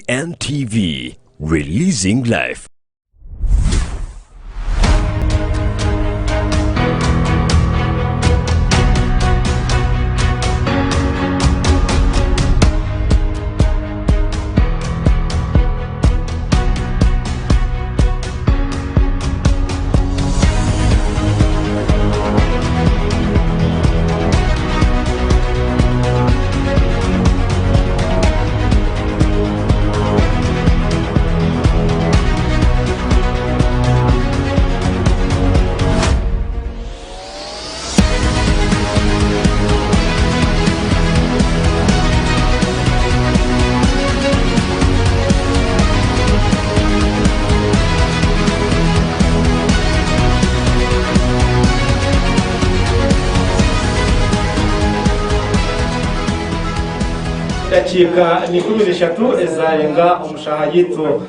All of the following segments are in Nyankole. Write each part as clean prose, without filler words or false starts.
GNTV, releasing life. Edakiika ni 13 ezarenga omu shaaha yaitu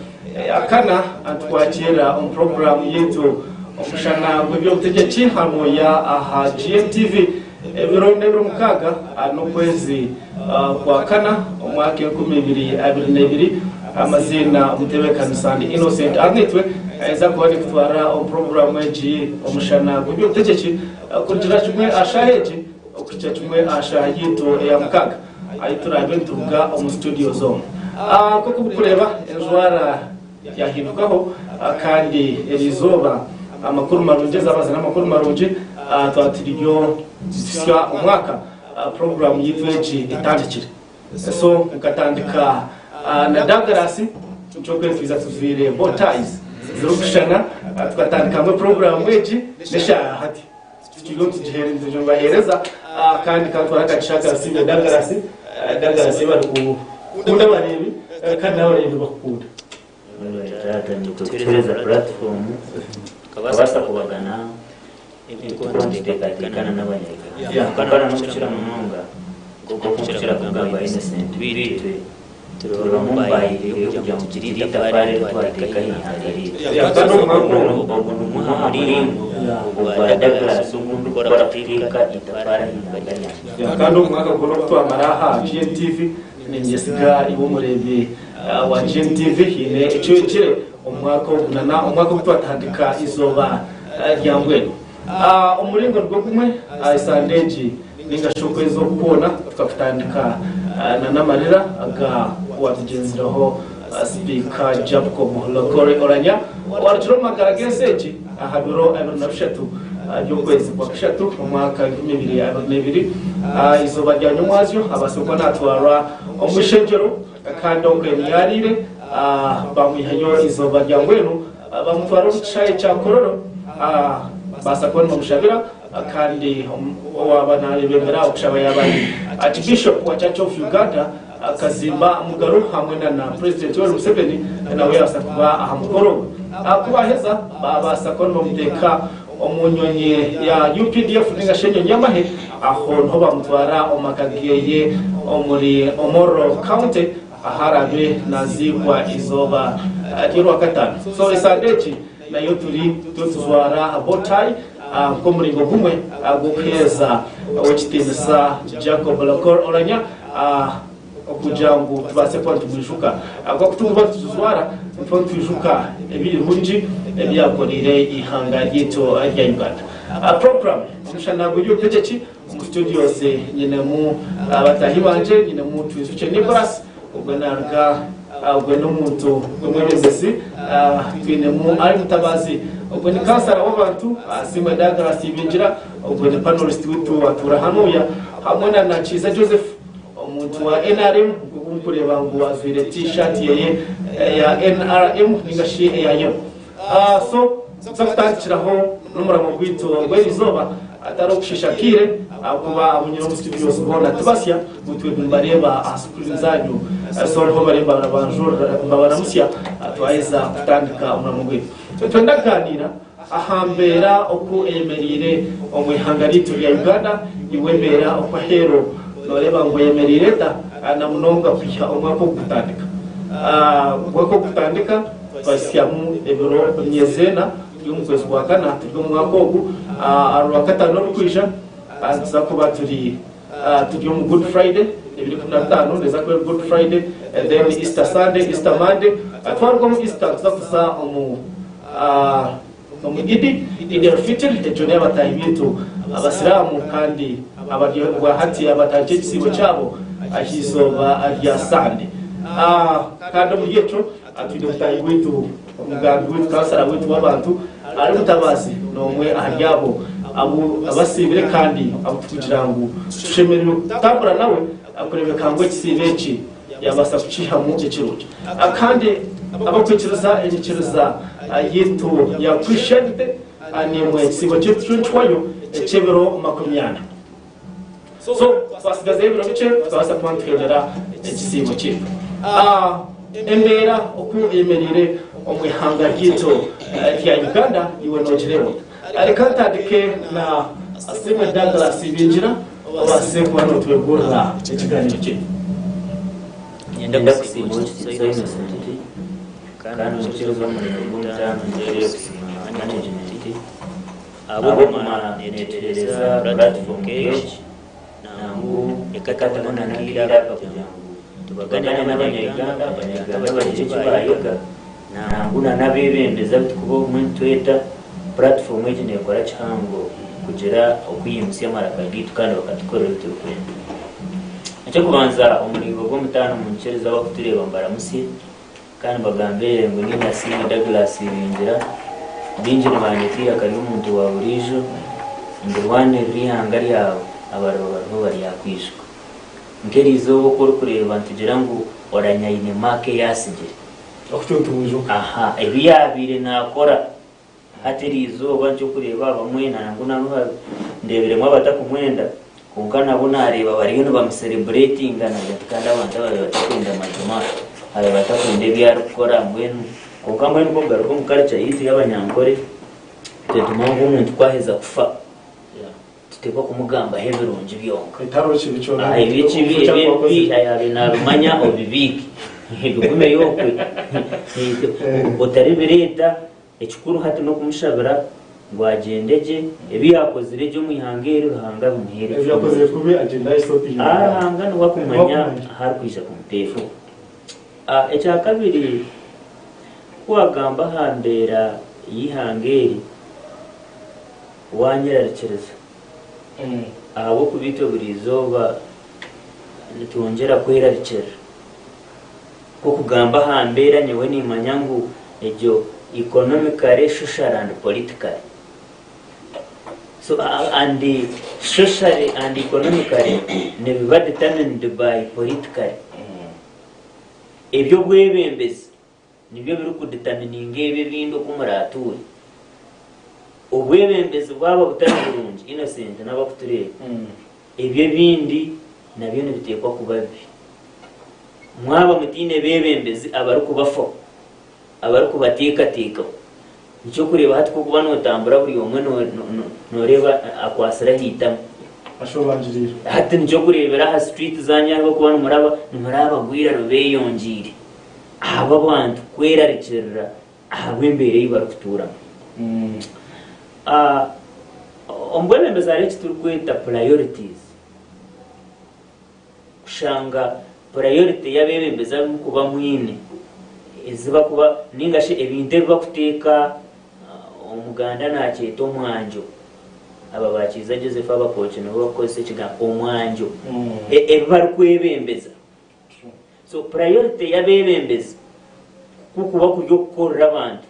Akana nitwakiira omu puroguraamu yaitu Omushana gw'eby'obutegyeki hanuya aha GMTV ebiro n'ebiro mukaaga n'okwezi kwa kana omwaka 2022. Amaziina omutebeekanisa ndi Innocent Arinaitwe ayeza kuba nikutwara omu puroguraamu egi Omushana gw'eby'obutegyeki kurugira kimwe aha shaaha egi okuhikya kimwe aha shaaha yaitu eya mukaaga ahu turaabe nituruga omu studio z'omu. Nk'oku murikureeba enjwara yahindukaho kandi eri izooba amakuru marungi ezaaba ziri amakuru marungi twaba turiyo nituhitsya omwaka puroguraamu yaitu egi etandikire. So nkatandika na Douglas nikyo orikureeba twija tujwaire bow ties zirikushushana tukatandika hamwe puroguraamu egi n'eshaaha hati. Tukiriyo nitugibaheereza kandi ka ntware akagisha aka Nsiimwe Douglas. Douglas yebare kukunda abareebi kandi n'abareebi bakukunda. Webale taata nitwe kutuhereza platform tukabaasa kubagana ebi turikuba nituteekateeka na n'abanya Uganda kwonka n'okukira munonga nk'oku orikukira kugamba Innocent bitwe Turi bamwe omu baahaireyo kugira ngu tugire eitafaari eri twateeka aha ihanga ryaitu. Ogu ni gumwe aha muringo ogwa Douglas ogu ndikukora kuteeka eitafaari aha ihanga ryangye. Kandi ogu mwaka gwona ogu twamara aha GNTV, niinyesiga iwe omureebi wa GNTV haine eki oyegire omu mwaka ogu na omwaka ogu twatandika eizooba rya mbwenu. Omuringo nigwo gumwe, esande egi ninga shi okwezi oku kwona tukakutandika na n'amarira aga owatugyenzireho Sipiika Jacob Lokori Oulanyah owarugire omu magara g'ensi egi aha biro 23 by'okwezi kwa kushatu omwaka 2022 eizooba rya nyomwazyo abaase kuba natwarwa omu ishengyero kandi okwe niyo ariire bamwihayo eizooba rya mbwenu Bamutwara omu kishaayi kya Kololo baasa kuba nibamushabira kandi owaaba nayebembera okushaba yaaba ari Archbishop wa Church of Uganda Kazimba Mugaru hamwe na na President Yoweri Museveni nawe yabaasa kuba aha mukoro ogu. Ku baaheza baabaasa kuba nibamuteeka omu nyonyi ya UPDF ninga shi enyonyi y'amahe aho niho bamutwara omu maka geeye omuri Omoro County. Ahu araabe naaziikwa eizooba ry'Orwakataano. So esande egi nayo turi tujwara bow tie nk'omuringo gumwe gw'okuheereza ow'ekitiinisa Jacob Lokor Oulanyah okugira ngu tubaase kuba nitumwijuka. Ahabw'okuba ku turikuba nitugijwara nituba nitwijuka ebirungi ebi yaakoreire eihanga ryaitu rya Uganda. Program Omushana gw'eby'obutegyeki. Omu studios nyinemu bataahi bangye, nyinemu Twijukye Nicholas ogwe naruga ogwe n'omuntu gw'omwebembezi, twinemu Ali Mutabazi ogwe ni kansara w'abantu, Asiimwe Douglas Ibingira ogwe ni panelist witu atuura hanuya hamwe na na Kiiza Joseph omuntu wa NRM nk'oku murikureeba ngu ajwaire T-shirt yeye eya NRM ninga shi eya yellow. So nituza kutandikiraho n'omuramo gwaitu ogw'erizooba hatariho kushiisha akaire ahakuba abu nyine omu studios boona ti basya ngu nibareeba aha screen zaanyu so niho bariyo nibabaramutsya twaheza kutandika omuramo gwaitu. Nitwenda kugaaniira aha mbeera oku eyemereire omu ihanga ryaitu rya Uganda iwe embeera oku aheeru nooreeba ngu eyemereire eta na munonga kwiha omwaka ogu gutandika. Omwaka ogu gutandika. Twahitsyamu ebiro emyezi ena turi omu kwezi kwa kana turi omu mwaka ogu. Aha Rwakataano orukwija nituza kuba turi turi omu Good Friday ebiro 15 neeza kuba eri Good Friday. Then Easter Sunday, Easter Monday, twaruga omu Easter nituza kuza omu omu Idi, Idi el-Fitr, egyo n'eyabataahi baitu Abasiraamu kandi abari obwahati abatandikire ekisiibo kyabo aha izooba rya Sande. Kandi omuri ekyo twine mutaahi waitu, omugambi waitu, kansara waitu w'abantu ari Mutabazi n'omwe ahari abo abu abasiibire kandi abu turikugira ngu tushemereire kutambura nawe kureebeka ngu ekisiibo eki yaabaasa kukiihamu ekirungi. Kandi abakwikiriza enyikiriza yaitu ya Christianity naimwe ekisiibo kyaitu kyo nikihwayo eky'ebiro makumyana. So twasigazayo ebiro bikye tukabaasa kuba nituhendera ekisiibo kyaitu. Embeera oku eyemereire omu ihanga ryaitu rya Uganda iwe noogireeba ota? Reka ntandike na Asiimwe Douglas Ibingira obaase kuba nootwegurira ekigaaniiro kyaitu. Niinyenda kusiima Owekitiinisa Innocent kandi omukyereza omurimo gw'omutaano nteereire kusiima management ahabw'okumara neetuheereza platform nk'egi nangu ekataho na n'akaire aka kugira ngu tubagane n'abanya-Uganda, abanya-Uganda bagire eki baayega nangu na n'abeebembezi abu turikuba obumwe nitweta. Platform egi neekora kihango kugira okwimutsya amaraka gaitu kandi bakatukorera ebi turikwenda. Eky'okubanza omuringo gw'omutaano munyikirize abarikutureeba mbaramutsye kandi mbagambire ngu niinye Asiimwe Douglas Ibingira. Baingi nibanyeta eiraka ry'omuntu wa buriijo, ndirwanirira eihanga ryawe abariba bariho baryakwijuka. Nk'eriizooba oku orikureeba nitugira ngu Oulanyah aine mark ei atsigire. Aha, ebi yaabaire naakora Hati eri izooba nikyo kureeba abamwe nangwa nabo ndeebiremu abatakumwenda kwonka nabo naareeba bariyo nibamuserebureetinga naagira nti kandi abantu ababaire batakwenda mazima ababaire batakwenda ebi arikukora mbwenu kwonka mbwenu ku orikugaruka omu culture yaitu y'abanyankore twetumwa ngu omuntu ku aheza kufa Tuteekwa kumugambaho ebirungi byonka. Aha eby'ekibi eby'ebibi ayaabaire naabimanya obibiike bigumeyo okwe otaribireeta. Ekikuru hati n'okumushabira ngu agyende gye, ebi yaakozire gye omu ihanga eri Ruhanga abimuheere ekitiinisa. Ruhanga niwe akumanya ahu arikwija kumuteeka. Ekya kabiri, ku waagamba aha mbeera y'eihanga eri, Waanyerarikiriza, ahabw'okuba itwe buri izooba nitwongyera kwerarikirira. Nk'okugamba aha mbeera nyowe niimanya ngu egyo economically, socially and politically. So and socially and economically nibiba determined by politically. Eby'obwebembezi Nibyo birikuditamininga ebyo ebindi oku muratuure. Obwebembezi bwaba butari burungi, Innocent n'abakutureeba, ebyo ebindi nabyo nibiteekwa kuba bibi. Mwaba mutaine beebembezi abarikubafaho, abarikubateekateekaho, nikyo orikureeba hati ku orikuba nootambura buri omwe nooreeba akwatsire aha itama. Hati nikyo orikureebera aha street zaanyu ahu barikuba nimuraba, nimuraba abagwiraro beeyongyeire. Ahabw'abantu kwerarikirira ahabw'embeera ei barikutuuramu. Omu bwebembezi hariho eki turikweta priorities. Kushanga priority y'abeebembezi abu murikuba mwine ezi barikuba nainga shi ebintu ebi barikuteeka Omuganda naakyeta omwanjo. Aba ba Kiiza Joseph Abakooki nibo barikukozesa ekigambo omwanjo. Ebi barikwebembeza. So priority y'abeebembezi ku kuba kuri okukorera abantu.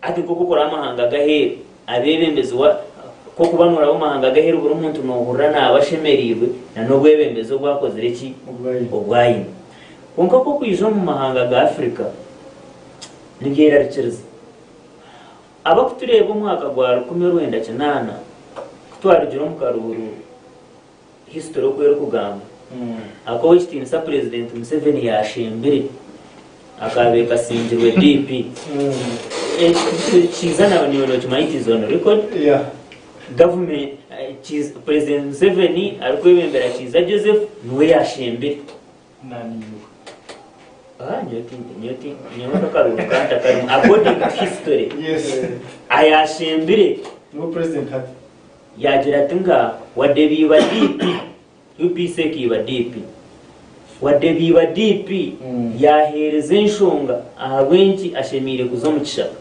Hati nk'oku okuraba amahanga g'aheeru, abeebembezi wa ku okuba nooraba omu mahanga g'aheeru buri muntu noohurira naaba ashemereirwe na n'obwebembezi obu akozire ki? Obu aine. Kwonka ku okwija omu mahanga ga Africa, nibyerarikiriza. Abakutureeba omwaka gwa 1980 ku twarugire omu karuuru, History oku erikugamba, aku Ow'ekitiinisa Purezidenti Museveni yaashembire akaabaire kasingirwe DP. Kiiza nawe niiwe nookimanya it is on record. Government, Purezidenti Museveni arikwebembera Kiiza Joseph niwe yaashembire. Nyowe akaruuru kantakarimu according to history ayaashembire. Niwe Purezidenti hati. Yaagira ati, Nga wadde biiba DP, UPC ekaiba DP. Wadde biiba DP yaaheereza enshonga ahabw'enki ashemeire kuza omu kishaka.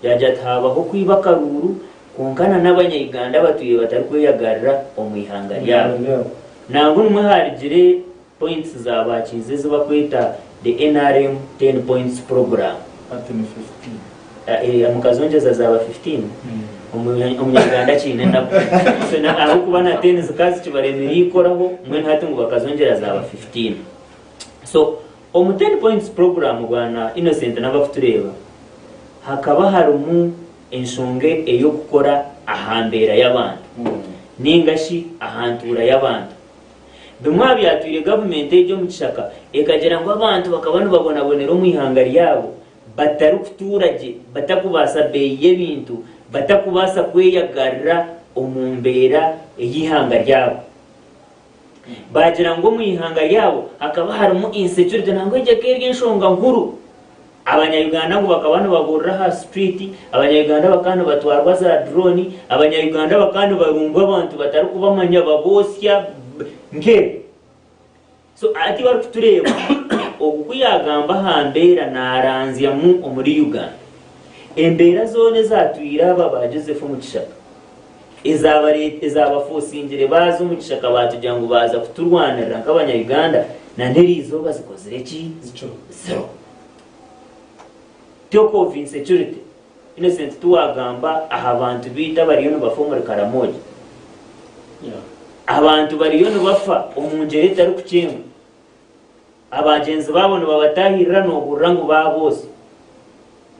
Yaagira ati haabaho okwiba akaruuru kwonka na n'abanya-Uganda abatwire batarikweyagarira omu ihanga ryabo. Nangwa nimwo haarugire points za baakiiza ezi barikweta the nrm Ten Points Programme. Hati ni 15. Mukazongyeza zaaba 15 omunyarwanda akiine enaku so ahabw'okuba na 10 zikaba zikibaremire ikoraho mbwenu hati ngu bakazongyera zaaba 15 so omu 10 points program bwana Innocent n'abakutureeba hakaba harimu enshonga ey'okukora aha mbeera y'abantu ninga shi aha ntuura y'abantu. Bimwe aha byatwire gavumenti egi omu kishaka ekagira ngu abantu bakaba nibabonabonera omu ihanga ryabo batarikutuura gye, batakubaasa beeyi y'ebintu, batakubaasa kweyagarira omu mbeera ey'eihanga ryabo. Baagira ngu omu ihanga ryabo hakaba harimu insecurity nangwa egyo ekaba eri enshonga nkuru. Abanya-Uganda ngu bakaba nibaburira aha street, abanya-Uganda bakaba nibatwarwa za drone, abanya-Uganda bakaba nibarumbwa abantu batarikubamanya baboosya nk'ebyo. So hati barikutureeba ogu ku yaagamba aha mbeera naaranzyamu omuri Uganda. Embeera zoona ezaatwire aba ba Joseph omu kishaka, ezaabafosingire baaza omu kishaka baatugira ngu baaza kuturwanirira nk'abanya-Uganda na n'eriizooba zikozire ki? Ziro. Talk of insecurity. Innocent tiwaagamba aha bantu baitu abariyo nibafa omuri Karamoja. Abantu bariyo nibafa omu ngyera etarikukyengwa. Abagyenzi baabo nibabatahirira noohurira ngu baabootsya.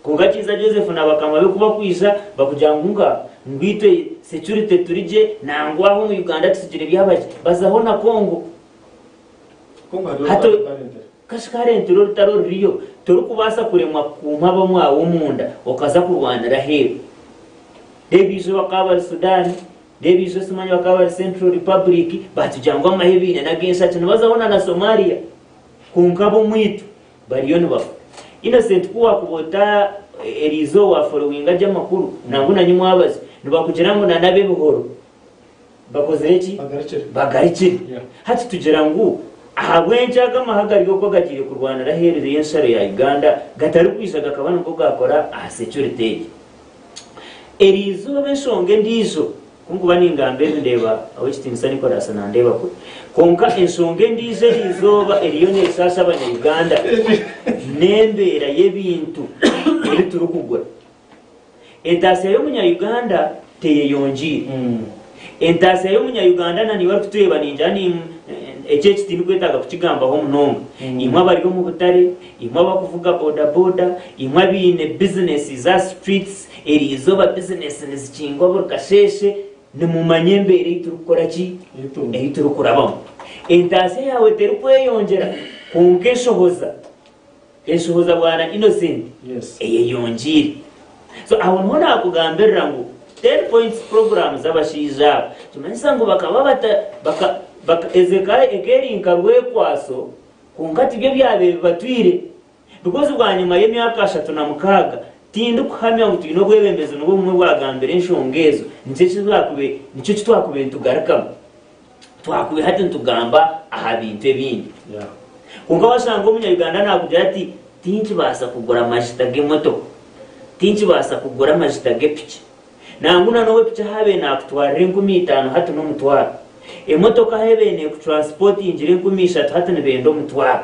Kwonka Kiiza Joseph na bakama be ku bakwija bakugira ngu nga ngu itwe security turi gye nangwa aha omu Uganda tutsigire byaba gye. Bazaho na Congo. Hati kashi karentire orutaro ruriyo torikubaasa kuremwa kukuuma abamwe ab'omunda okaza kurwanira aheeru. Reeba eizooba bakaba bari Sudan, reeba eizooba simanya bakaba bari Central Republic, baatugira ngu amahe baine n'ag'enshaki nibazaho na na Somalia. Kwonka ab'omwitu bariyo nibafa. Innocent ku waakuba ota eriizooba waaforowinga gye amakuru nangwa na nyimwabazi nibakugira ngu na n'ab'ebihoro bakozire ki? Bagarukire. Bagarukire. Yeah. Hati tugira ngu ahabw'enki ago amahe gari okwo gagiire kurwanira aheeru y'ensharo ya Uganda gatarikwija gakaba nigo gaakora aha security egi? Eriizooba enshonga endiijo, ku nkuba ningamba ebi ndeeba Ow'ekitiinisa Nicholas nandeeba kubi, kwonka enshonga endiijo eriizooba eriyo neeshaasha abanya-Uganda n'embeera y'ebintu ebi turikugura. Entaasya y'omunya-Uganda teyeyongyeire. Entaasya y'omunya-Uganda na niiwe arikutureeba ningira ni eki eki tindikwetaaga kukigambaho munonga. Imwe abari omu butare, imwe abarikuvuga bodaboda, imwe abaine bizinesi za streets, eriizooba bizinesi nizikingwa buri kasheeshe, nimumanya embeera ei turikukora ki? Ei turikurabamu. Entaasya yaawe terikweyongyera kwonka eshohoza. Enshohoza bwana Innocent eyeyongyeire. So aho niho nakugambirira ngu ten points program z'abashaija aba kimanyisa ngu bakaba bata baka baka ezi eka eka eri nka rwekwaso kwonka tibyo ebyabaire bibatwire because bwanyima y'emyaka 36 tindikuhamya ngu twine obwebembezi nibwo bumwe bwagambire enshonga ezo nikyo eki twakube nikyo eki twakube nitugarukamu. Twakube hati nitugamba aha bintu ebindi. Kwonka washanga omunya-Uganda naakugira ati, Tinkibaasa kugura amajuta g'emotoka, tinkibaasa kugura amajuta g'epiki. Nangwa na n'obu epiki ahu abaire naakutwarira 5,000 hati n'omutwaro. Emotoka ahu ebaire neekutransipotingira 3000 hati nibenda omutwaro.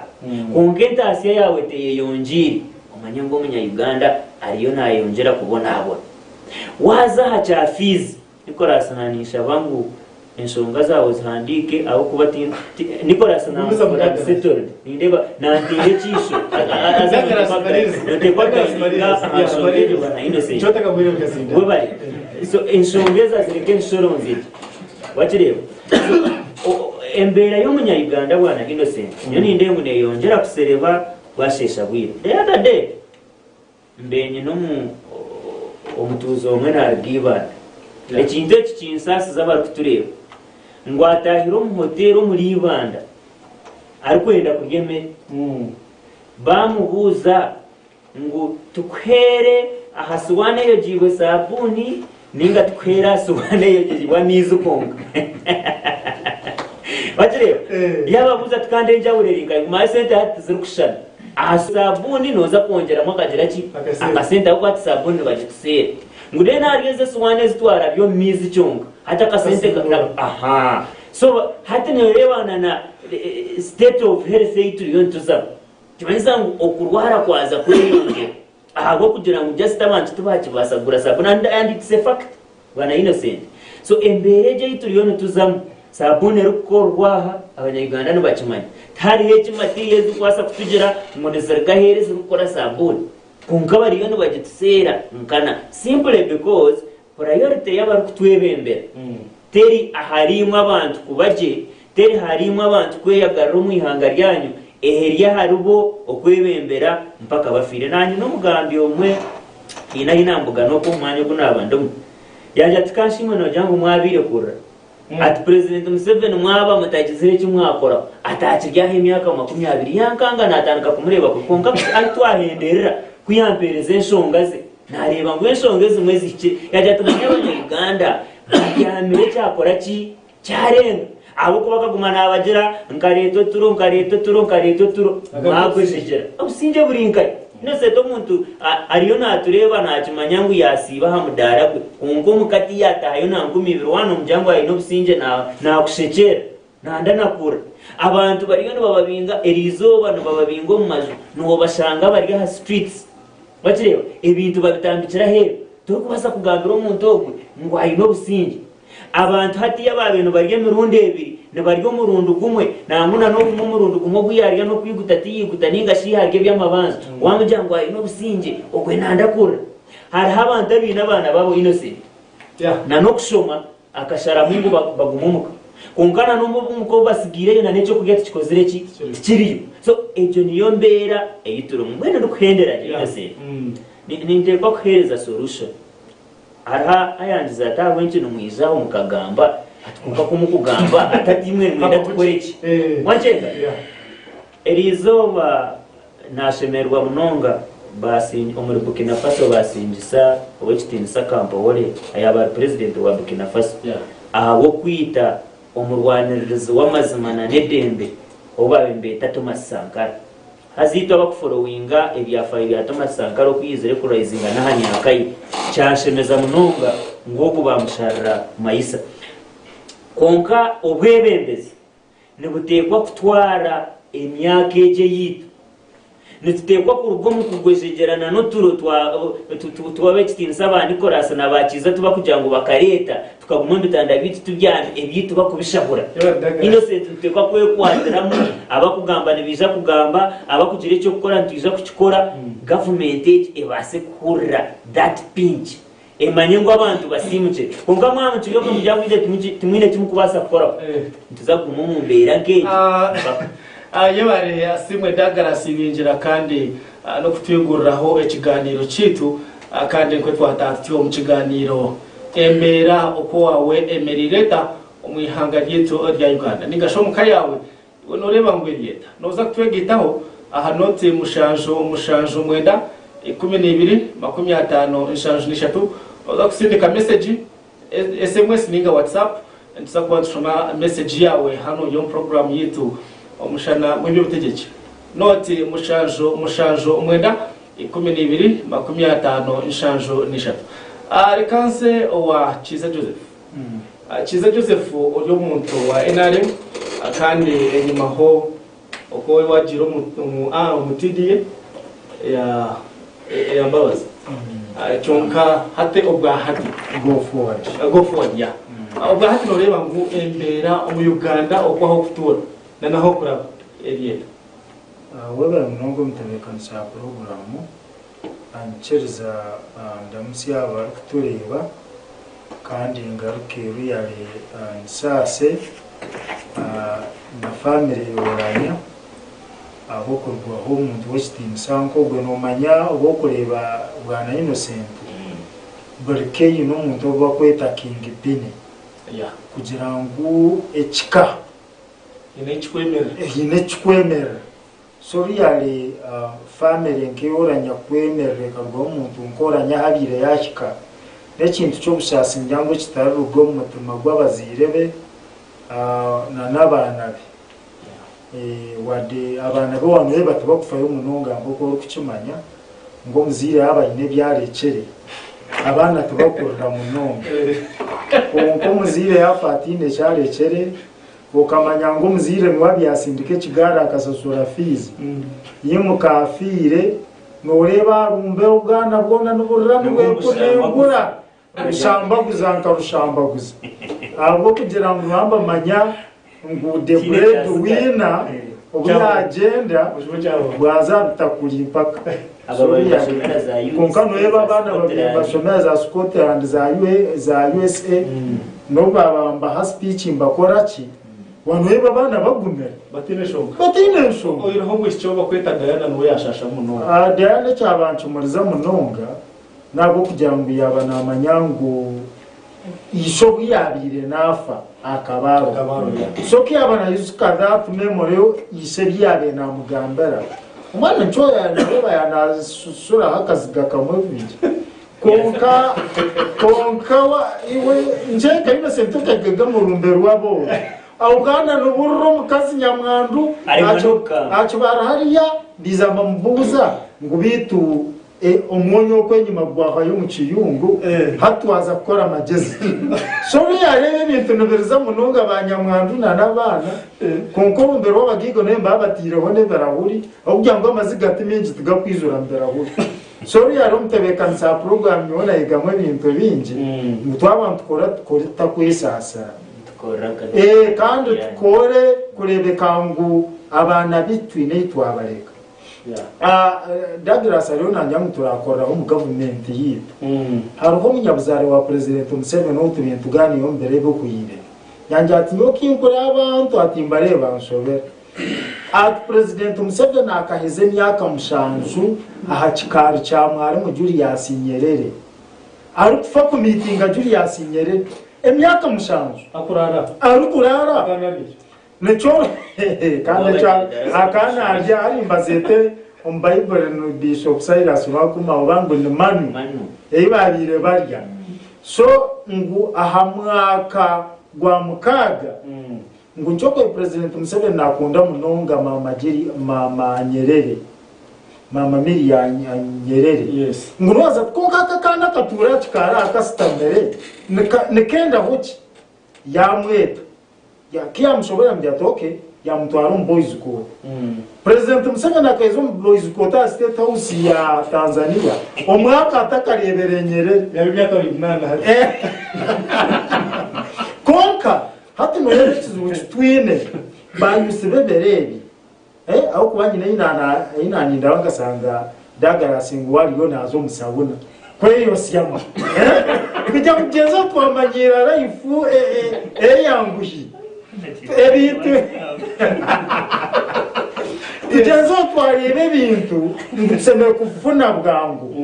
Kwonka entaasya yaawe teyeyongyeire, omanye ngu omunya-Uganda ariyo naayongyera kubonabona. Waaza aha kya fiizi, Nicholas naninshaba ngu enshonga zaawe ozihandiike ahabw'okuba ti ti Nicholas Gumiza nankora muganda. settled nindeeba nanteera ekiisho haza Douglas Maliriza. noteekwa Douglas kutandika Maliriza. aha Yeah, nshonga Maliriza. egyo bwana Innocent. Kyotaka bwire bikazinda. Webare. So enshonga ezi azireke enshoronze gye. Wakireeba? So o- o- embeera y'omunya-Uganda bwana Innocent nyowe nindeeba ngu neyongyera kusereba bwasheesha bwire. The other day Mbe nyine omutuuzi omwe naaruga Ibanda. Ekintu eki kinsaasiza abarikutureeba ngu ataahire omu hoteeri omuri Ibanda arikwenda kurya emere. Baamubuuza ngu tukuheere aha siwaani eyogiibwe saabuuni nainga tukuheere aha siwaani eyogiibwe amaizi kwonka. Wakireeba? Yaababuuza ati, Kandi enjawulo eri nkahi? Manya esente hati tizirikushushana. Aha saabuuni nooza kwongyeramu akagira ki? Akasente ahabw'okuba hati saabuuni nibagituseera. Ngu then ahari ezo esuwaani ezi twarabya omu maizi kyonka, hati akasente ka, ahaa. So hati nooreeba na na state of health ei turiyo nituzamu, nikimanyisa ngu okurwara kwaza kweyongyera ahabw'okugira ngu just abantu tibaakibaasa kugura saabuuni and and it's a fact bwana Innocent. So embeera egyo ei turiyo nituzamu, saabuuni erikukorwa aha, abanya-Uganda nibakimanya. Tihariho eki material ezirikubaasa kutugira ngu niziruga aheeru ezirikukora saabuuni. Kwonka bariyo nibagituseera nkana simply because priority y'abarikutwebembera teri ahari imwe abantu kuba gye, teri ahari imwe abantu kweyagarira omu ihanga ryanyu, eri ahari bo okwebembera mpaka bafiire. Naanye n'omugambi omwe haine ahi nambugana okwo omu mwanya ogu naaba ndimu, yaagira ati, Kanshi imwe noogira ngu mwabaire kurira? Ati Purezidenti Museveni mwaba mutagizire eki mwakoraho ati akiryaho emyaka 20 yankanga natandika kumureeba kubi kwonka ahu twahenderera ku yampereza enshonga ze nareeba ngu enshonga ezimwe zihikire yagira ati manya abanya Uganda babyamire kyakora ki kyarenga ahabw'okuba akaguma nabagira nkareeta oturo nkareeta oturo nkareeta oturo mwagwejegyera obusingye buri nkahi? Innocent omuntu ariyo natureeba nakimanya ngu yasiiba aha mudaara gwe kwonka omuka tiyatahayo na 2000 waaba nomugira ngu aine obusingye nakushekyerera nanda nakurira. Abantu bariyo nibababinga erizooba nibababinga omu maju nobashanga bari aha streets wakireeba ebintu babitambikire aheeru torikubaasa kugambira omuntu ogwe ngu aine obusingye. Abantu hatiiya baabaire nibarya emirundi ebiri, nibarya omurundi gumwe, nangwa na n'obumwe omurundi gumwe ogu yaarya n'okwiguta tiyaiguta nainga shi yaarya eby'amabanza. Waamugira ngu aine obusingye, ogwe nandakurira. Hariho abantu abaine abaana baabo innocent, na n'okushoma akasharamu ngu bagume omuka. Kwonka na n'obu omuka obu batsigaireyo na n'ekyokurya tikikozire ki? Tikiriyo. So egyo niyo mbeera ei turimu. Mbwenu ndikuhendera gye Innocent, ninteekwa kuheereza solution. Hariho ayangize ati, Ahabw'enki nimwija aho mukagamba? Ati, Kwonka ku mukugamba ati, Ati imwe nimwenda tukore ki? Mwakyega? Eri izooba naashemererwa munonga omuri Burkina Faso baasingisa Ow'ekitiinisa Kampawore ayaaba ari purezidenti wa Burkina Faso ahabw'okwita omurwaniririzi w'amazima n'edembe ou baabaire nibeeta Thomas Sankara. Haza itwe abakuforowinga ebyafaayo bya Thomas Sankara oku yaizire kuraizinga n'aha myaka ye, kyanshemeza munonga ngu ogu baamusharira mayisa. Kwonka obwebembezi nibuteekwa kutwara emyaka egi eyaitu. Nituteekwa kuruga omu kugwejegyerana n'oturo tw'ab'ekitiinisa ba Nicholas na ba Kiiza tubakugira ngu bakareeta tukaguma omu bitanda byaitu tubyami ebyaitu bakubishahura. Innocent nituteekwa kwekwatiramu, abakugamba nibaija kugamba, abakugira eky'okukora nitwija kukikora, gavumenti egi ebaase kuhurira that pinch emanye ngu abantu basiimukire. Kwonka mwaba mukiri omwe mugira ngu itwe timwine eki mukubaasa kukoraho, nituza kuguma omu mbeera nk'egi mpaka. Yebare Asiimwe Douglas Ibingira kandi n'okutwiguriraho ekigaaniiro kyaitu kandi nkwe twataaha tutyo omu kigaaniiro. Embeera oku owaawe emereire eta omu ihanga ryaitu rya Uganda ninga shi omu ka yaawe iwe nooreeba ngu eri eta? Nooza kutwegaitaho aha nooti mushanju mushanju mwenda 12 53. Nooza kusindika mesegi, sms ninga WhatsApp nituza kuba nitushoma mesegi yaawe hanu omu puroguraamu yaitu Omushana gw'eby'obutegyeki. Nooti mushanju mushanju mwenda 12 53. Reka nze owa Kiiza Joseph. Kiiza Joseph ori omuntu wa nrm kandi enyimaho okwo wagiire omu TDA eya Mbabazi kyonka hati obwahati Go forward. Go forward yeah. Obwahati noreeba ngu embeera omu Uganda oku ah'okutuura na n'ah'okuraba eri eta? Webare munonga omutebeekanisa wa puroguraamu. Nyikiriza ndamutsye abo abarikutureeba kandi ngaruke ruyare nsaase na famire ya Oulanyah ahabw'okurugwaho omuntu w'ekitiinisa nk'ogwe. Noomanya obu orikureeba Bwana Innocent, buri ka eine omuntu ou barikweta King Pine kugira ngu ekika Haine ekikwemerera. So really family nk'ei oranya kwemerera ekarugaho omuntu nk'oranya ahu abaire yahika n'ekintu ky'obusaasi ngira ngu ekitariruga omu mutima gw'abazaire be Na n'abaana be. Wadde abaana be waanoreeba tibakufayo munonga nk'oku orikukimanya ngu omuzaire yaaba aine ebi arekire, abaana tibakurira munonga. Kwonka omuzaire yaafa ataine eki arekire, okamanya ngu omuzaire niwe abyasindika ekigaari akashashura fiizi, imuka afiire, nooreeba arumbe obwana bwona niburira nibwekunengura. Rushambaguza nka rushambaguza ahabw'okugira ngu nibaba nibamanya ngu the bread winner obu yagyenda bwaza aha bitakuri mpaka. Kwonka noreeba abaana babiri nibashomera za Scotland za USA n'obu baaba nibaha speech nibakora ki, wanoreeba abaana bagumire bataine nshonga. Oihireho omwishiki ou barikweta Diana niwe yashaasha munonga. Diana ekyabancumuriza munonga N'ahabw'okugira ngu yaaba naamanya ngu ishe obu yaabaire naafa akaba ariho. So ku yaaba naijuka that memory ishe ebi yaabaire naamugambira, omwana nikyo yaareeba yaaba naashuraho akaziga kamwe bubiri. Kwonka kwonka iwe nkyeka Innocent okagega omu rumbe rw'abooro. Aho kandi noburira omukazi nyamwandu akibara hariya baiza bamubuuza ngu beitu Omwonyo okwo enyima gwahwayo omu kiyungu, hati twaza kukora amagyezi. So obu yareeba ebintu nibiriza munonga ba nyamwandu na n'abaana, kwonka orumbe rw'abagaiga nayo nibaba bataireho n'ebirahuri ahabw'okugira ngu amaziga ti maingi tigakwijura mu birahuri. So obu yari omutebeekanisa wa puroguraamu nyowe nayegamu ebintu bingi ngu twaba nitukora tukore tutakwesaasira. Kandi tukore kureebeka ngu abaana beitu twine ei twabareka. Douglas ariyo naagira ngu turakoreraho omu gavumenti yaitu. Hariho omunyabuzaare wa Purezidenti Museveni ou tubaire nitugaaniira omu biro ebihweire. Yangira ati nyowe ku nkureeba abantu ati mbareeba nshobera. Ati Purezidenti Museveni akaheza emyaka mushanju aha kikaari kya Mwarimu Julius Nyerere arikufa kumiitinga Julius Nyerere emyaka mushanju arikuraara. Nikyo kandi ekyo akaba narya hari mbazeete omu Baibuli ni Bishop Silas Rwakuma oba ngu ni manu ei babaire barya. So ngu aha mwaka gwa mukaaga ngu nikyo kwe President Museveni nakunda munonga Mama Jeri Mama Nyerere Mama Miria Nyerere ngu nobaza ati kwonka aka akaana akatuura aha kikaari aha kasitamire nikendaho ki? Yamweta. Ku yamushobora yamugira ati ok, yamutwara omu boys court. President Museveni akaija omu boys court aha state house ya Tanzania omwaka atakareebere Nyerere. Yaba emyaka 28 hati. Kwonka hati noreeba ekizibu kitwine, ba youth b'ebiro ebi, ahabw'okuba nyine ei nanindaho nkashanga Douglas ngu ariyo naaza omu sauna kweyosyamu. Kugira ngu tugyenze twamanyiira life eyanguhi. Ebintu tugyenze twareeba ebintu ngu tushemereire kufuna bwangu.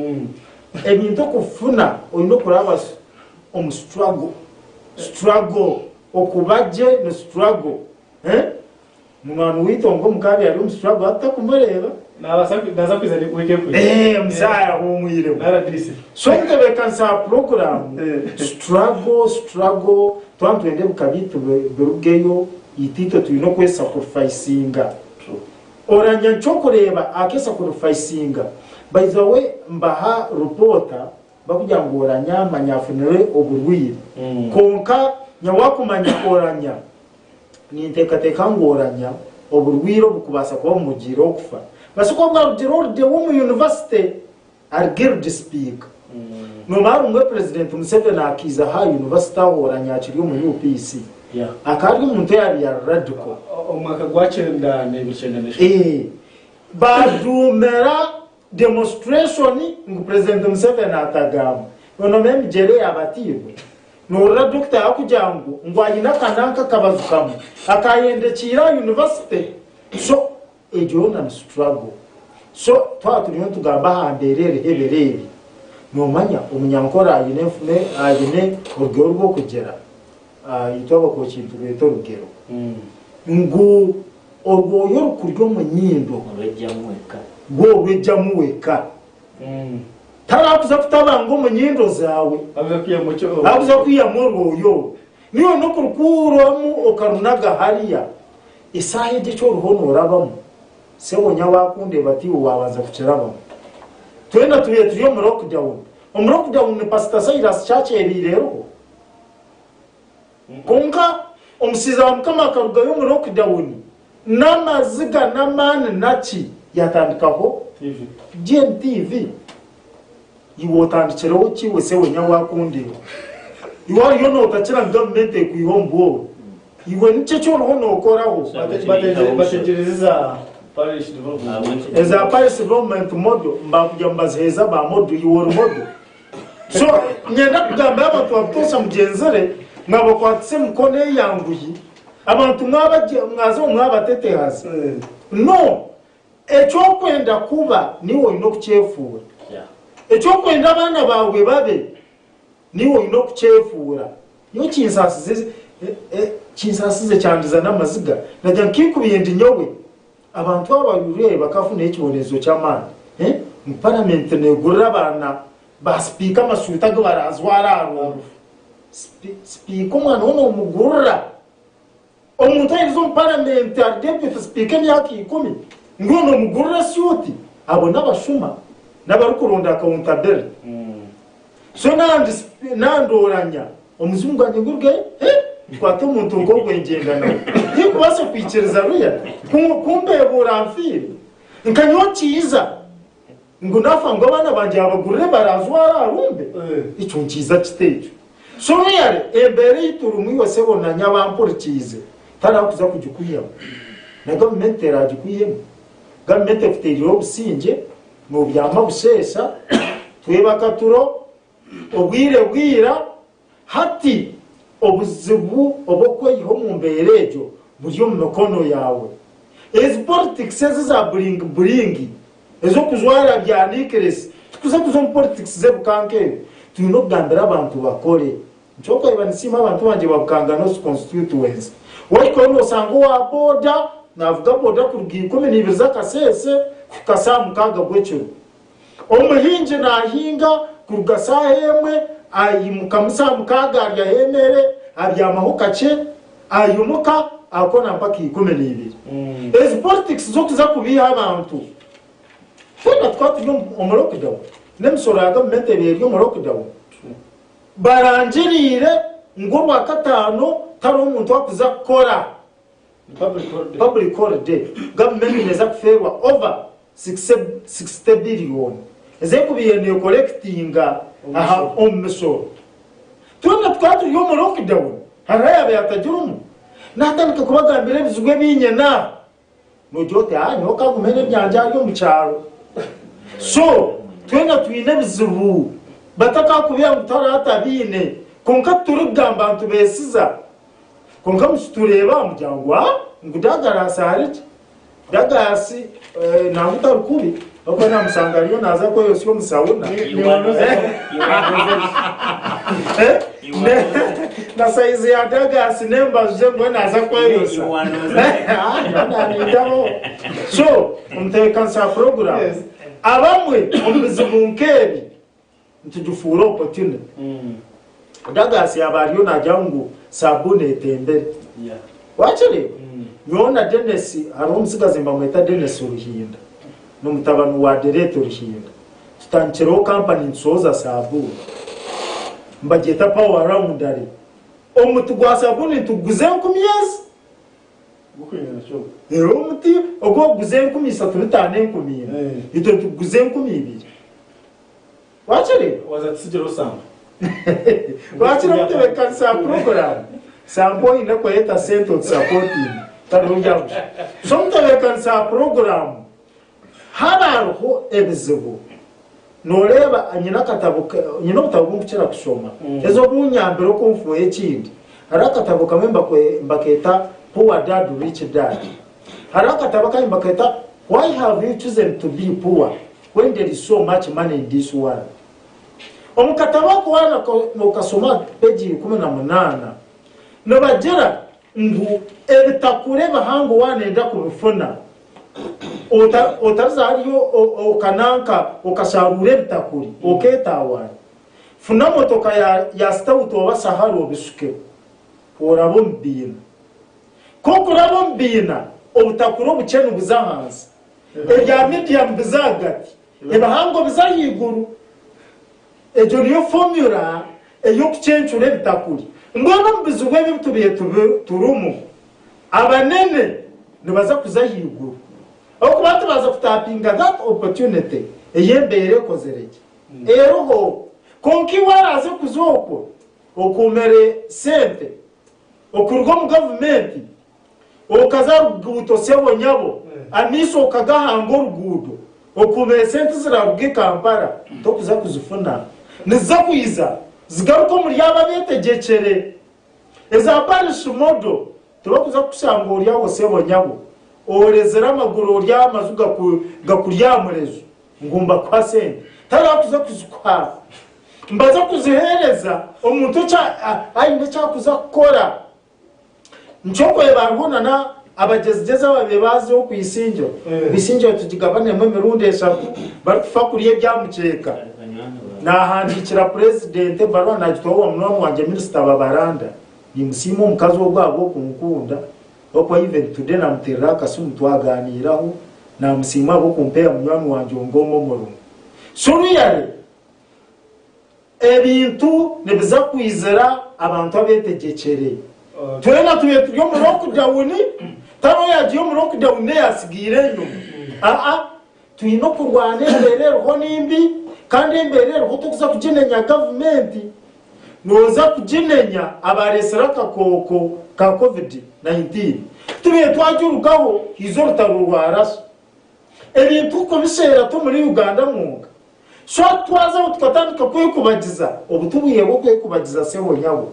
Ebintu okufuna oine okuraba omu struggle. Struggle okuba gye ni struggle. Munywani waitu onka omu ka ari omu struggle hati takumureeba. Naabaasa naaza kwija wiiki ekwiija. Eh, muzaaya ahuumwiremu. Na RDC. So omutebeekanisa wa puroguraamu, struggle, struggle, twaba nitwenda ebika byaitu birugeyo, itwe itwe twine okwesacrificinga. Oranya nikyokureeba akesacrificinga. By the way, mbaha ripoota bakugira ngu Oranya manya afunire oburwaire. Kwonka nyowe wakumanya Oranya, Ninteekateeka ngu oranya oburwaire obu kubaasa kuba bumugiireho kufa. Baasa kuba bwarugire orugye w'omu yunivasite ari guild speaker. Noomanya rumwe Purezidenti Museveni akaiza aha yunivasite aho Oranya akiri omu UPC. Akaba ari omuntu oyaabaire ari radical. Omu mwaka gwa 92. Baajuumira Demonstration ngu president Museveni atagamba. Nonomanya emigyera eyabatiirwe? Nohurira doctor yakugira ngu ngu ayine akananka akabazu kamwe akayendekiire aha university. So egyo yoona ni struggle. So twaba turiyo nitugamba aha mbeera eriho ebiro ebi, nomanya omunyankore ayine enfumu ayine orugero orwokugira, itwe abakooki niturweta orugero, ngu Orwoya orukurya omu nyindo rwo orwegyamu weka. Tarakuza kutabanga omu nyindo zaawe. Akuza kwihamu orwoya orwo. Niiwe n'okurikuuramu okarunaga hariya, esaaha egi eki oriho noorabamu, sebo nyowe akundeeba tiiwe waabanza kukirabamu. Twena tubaire turi omu lockdown. Omu lockdown Pastor Silas church ebaire eriho? Kwonka omushaija wa Mukama akarugayo omu lockdown n'amaziga n'amaani naki yatandikaho GNTV. Iwe otandikireho ki iwe sebo nyawe akundeeba? Iwe oriyo notakira ngu gavumenti ekwihe omu bworo. Iwe niki eki oriho nokoraho? Bategyereze eza parish development. Eza parish development model mbakugira ngu baziheeza ba model iwe ori model? So nyenda kugambira abantu babutoosha mugyenzire mwabakwatisa emikono eyanguhi abantu mwaza omu mwabatetehaza. No! Eky'okwenda kuba niiwe oine okukyefuura. Eky'okwenda abaana baawe babe niiwe oine okukyefuura. Nyowe kinsaasize kinsaasize kyandiza n'amaziga nagira ngu kinkubaire ndi nyowe abantu aba really bakafunayo ekibonerezo ky'amaani. Ngu paramenti neegurira abaana ba sipiika amasuuti agu baraazware aha rufu. Sipiika omwana we noomugurira. Omuntu ayerize omu paramenti ari deputy sipiika emyaka ikumi ngu nomugurira esuuti abo nabashuma nabarikuronda accountability so nandoranya omuzimu gwangye ngurugeyo nkwate omuntu nkogwe ngyenda nawe tinkubaasa kwikiriza ruya kumbebuura nfiire nka nyowe kiiza Ngu nafa ngu abaana bangye abagurire barazwara arumbe? Ekyo nikiiza kita ekyo? So really embeera ei turimu iwe sebo na nyabo ampurikiize tariho kuza kugikwihamu. Na gavumenti teragikwihemu. Gavumenti ekuteerireho obusingye, nobyama busheesha, twebaka turo, obwire bwira, Hati obuzibu obw'okweyiha omu mbeera egyo buri omu mikono yaawe. Ezi politics ezi eza buringi buringi, ez'okujwara bya nikiresi, tikuza kuza omu politics z'ebukanka ebi. Twine okugambira abantu bakore. Nikyo orikureeba nisiima abantu bangye ba Bukanga North Constituency. Wahikayo nosanga owa boda navuga boda kuruga 12 z'akaseese kuhika saaha 6 gw'ekiro. Omuhingi naahinga kuruga saaha emwe, aimukamu saaha mukaaga aryaho emere, abyamaho kakye, aimuka akora mpaka 12. Ezi politics z'okuza kubeiha abantu, twena tukaba turi omu lockdown, n'emisoro ya gavumenti ebaire eri omu lockdown. Barangiriire ngu orwakataano tariho muntu arikuza kukora. Public holiday. Gavumenti neeza kufeerwa over 60 billion ez'ekubaire nekorekitinga aha omu misoro. Twena tukaba turi omu lockdown, hariho ayaabaire atagirimu. Natandika kubagambira ebizibu ebi nyine aha. Nogira oti, ah nyowe kangume n'ebyangye ahari omu kyaro. So, twena twine ebizibu. Batakakubiha ngu tihariho atabiine. Kwonka titurikugamba nitubeesiza. Kwonka mukitureeba mugira ngu ah ngu Douglas ari gye. Douglas nangwa tari kubi ahabw'okuba namushanga ariyo naaza kweyosya omu sauna. Na sayizi ya Douglas n'embaju ze mbwenu naaza kweyosa. Nanindaho. So omutebeekanisa wa puroguraamu, abamwe omu bizibu nk'ebi nitugifuura opportunity. Douglas yaaba ariyo naagira ngu saabuuni etembere. Wakireeba? Nyowe na Denis, hariho omutsigazi nibamweta Denis Ruhinda, n'omutabani wa Derete Ruhinda. Tutandikireho kampani nitushohoza saabuuni. Nibagyeta Power Laundry. Omuti gwa saabuuni nituguguza enkumi ezi. Reero omuti ogu barikuguza 3500 4,000, itwe nituguguza 2000. Wakireeba? Waza tutsigireho sampo. Wakira okutebeekanisa puroguraamu, sampo oine kweyeta sente otusapotinge tariho bya busha. So omutebeekanisa puroguraamu haaba hariho ebizibu nooreeba nyine akatabo nyine obutabo obu nkukira kushoma haza obunyambire okunfuuha ekindi hariho akatabo kamwe nibakeeta Poor Dad Rich Dad hariho akatabo akandi nibakeeta Why Have You Chosen to Be Poor When there is so much money in this world. Omu katabo ako waaba nookashoma aha peegi 18, nibagira ngu ebitakuri ebihango waaba nooyenda kubifuna, otariza hariya okananka okasharuura ebitakuri okeetawaanya. Funa motoka ya sitawuti oba sahara obishukeho. Ku oraba omu biina. Ku okuraba omu biina, obutakuri obukye nibuza ahansi, ebya medium biza ahagati, ebihango biza ahaiguru. Egyo niyo formula ey'okucencura ebitakuri. Mbwenu omu bizibu ebi ebi tubaire turimu, abanene nibaza kuza ahaiguru ahabw'okuba tibaaza kutapinga that opportunity ey'embeera ekozire gye eriho. Kwonka iwe araaze kuza okwo okuumire sente okuruga omu gavumenti okaza ruguuto sebo nyabo amaiso okagahanga oruguudo okuumire sente ziraruga e Kampala tokuza kuzifuna niziza kwiza zigaruke omuri abo abetegyekyere eza parish model tibakuza kukushanga ori aho sebo nyabo orezire amaguru ori aha amaju gakuri aha murezu ngu mbakuha sente tarakuza kuzikuha Mbaza kuziheereza omuntu aine eki arikuza kukora. Nikyo orikureeba hariho nana abagyezigyezi ababaire baaza okwisingyero. Kwisingyero tugigabanemu emirundi eshatu barikufa kurya ebya mukyeeka. Naahandiikira purezidenti ebaruha naagitwara owa munywani wangye minisita Babalanda. Nimusiima omukazi ogwo ahabw'okunkunda ahabw'okuba even today naamuteerera akasimu twagaaniiraho, naamusiima ahabw'okumpeera munywani wangye Ongoma omurimo. So really Ebintu nibiza kwizira abantu abetegyekyere. Twena tubaire turi omu lockdown, tariho oyagiire omu lockdown n'eyasigaire enyima. Aa, twine okurwana embeera eriho ni mbi kandi embeera eriho tokuza kuginenya gavumenti, nooza kuginenya abareetsire akakooko ka covid 19. Tubaire twagirugaho haija orutaro rwa Russia. Ebintu kubisheera ti omuri Uganda mwonka. So twazaho tukatandika kwekubagiza, obu tibwire bw'okwekubagiza sebo nyabo.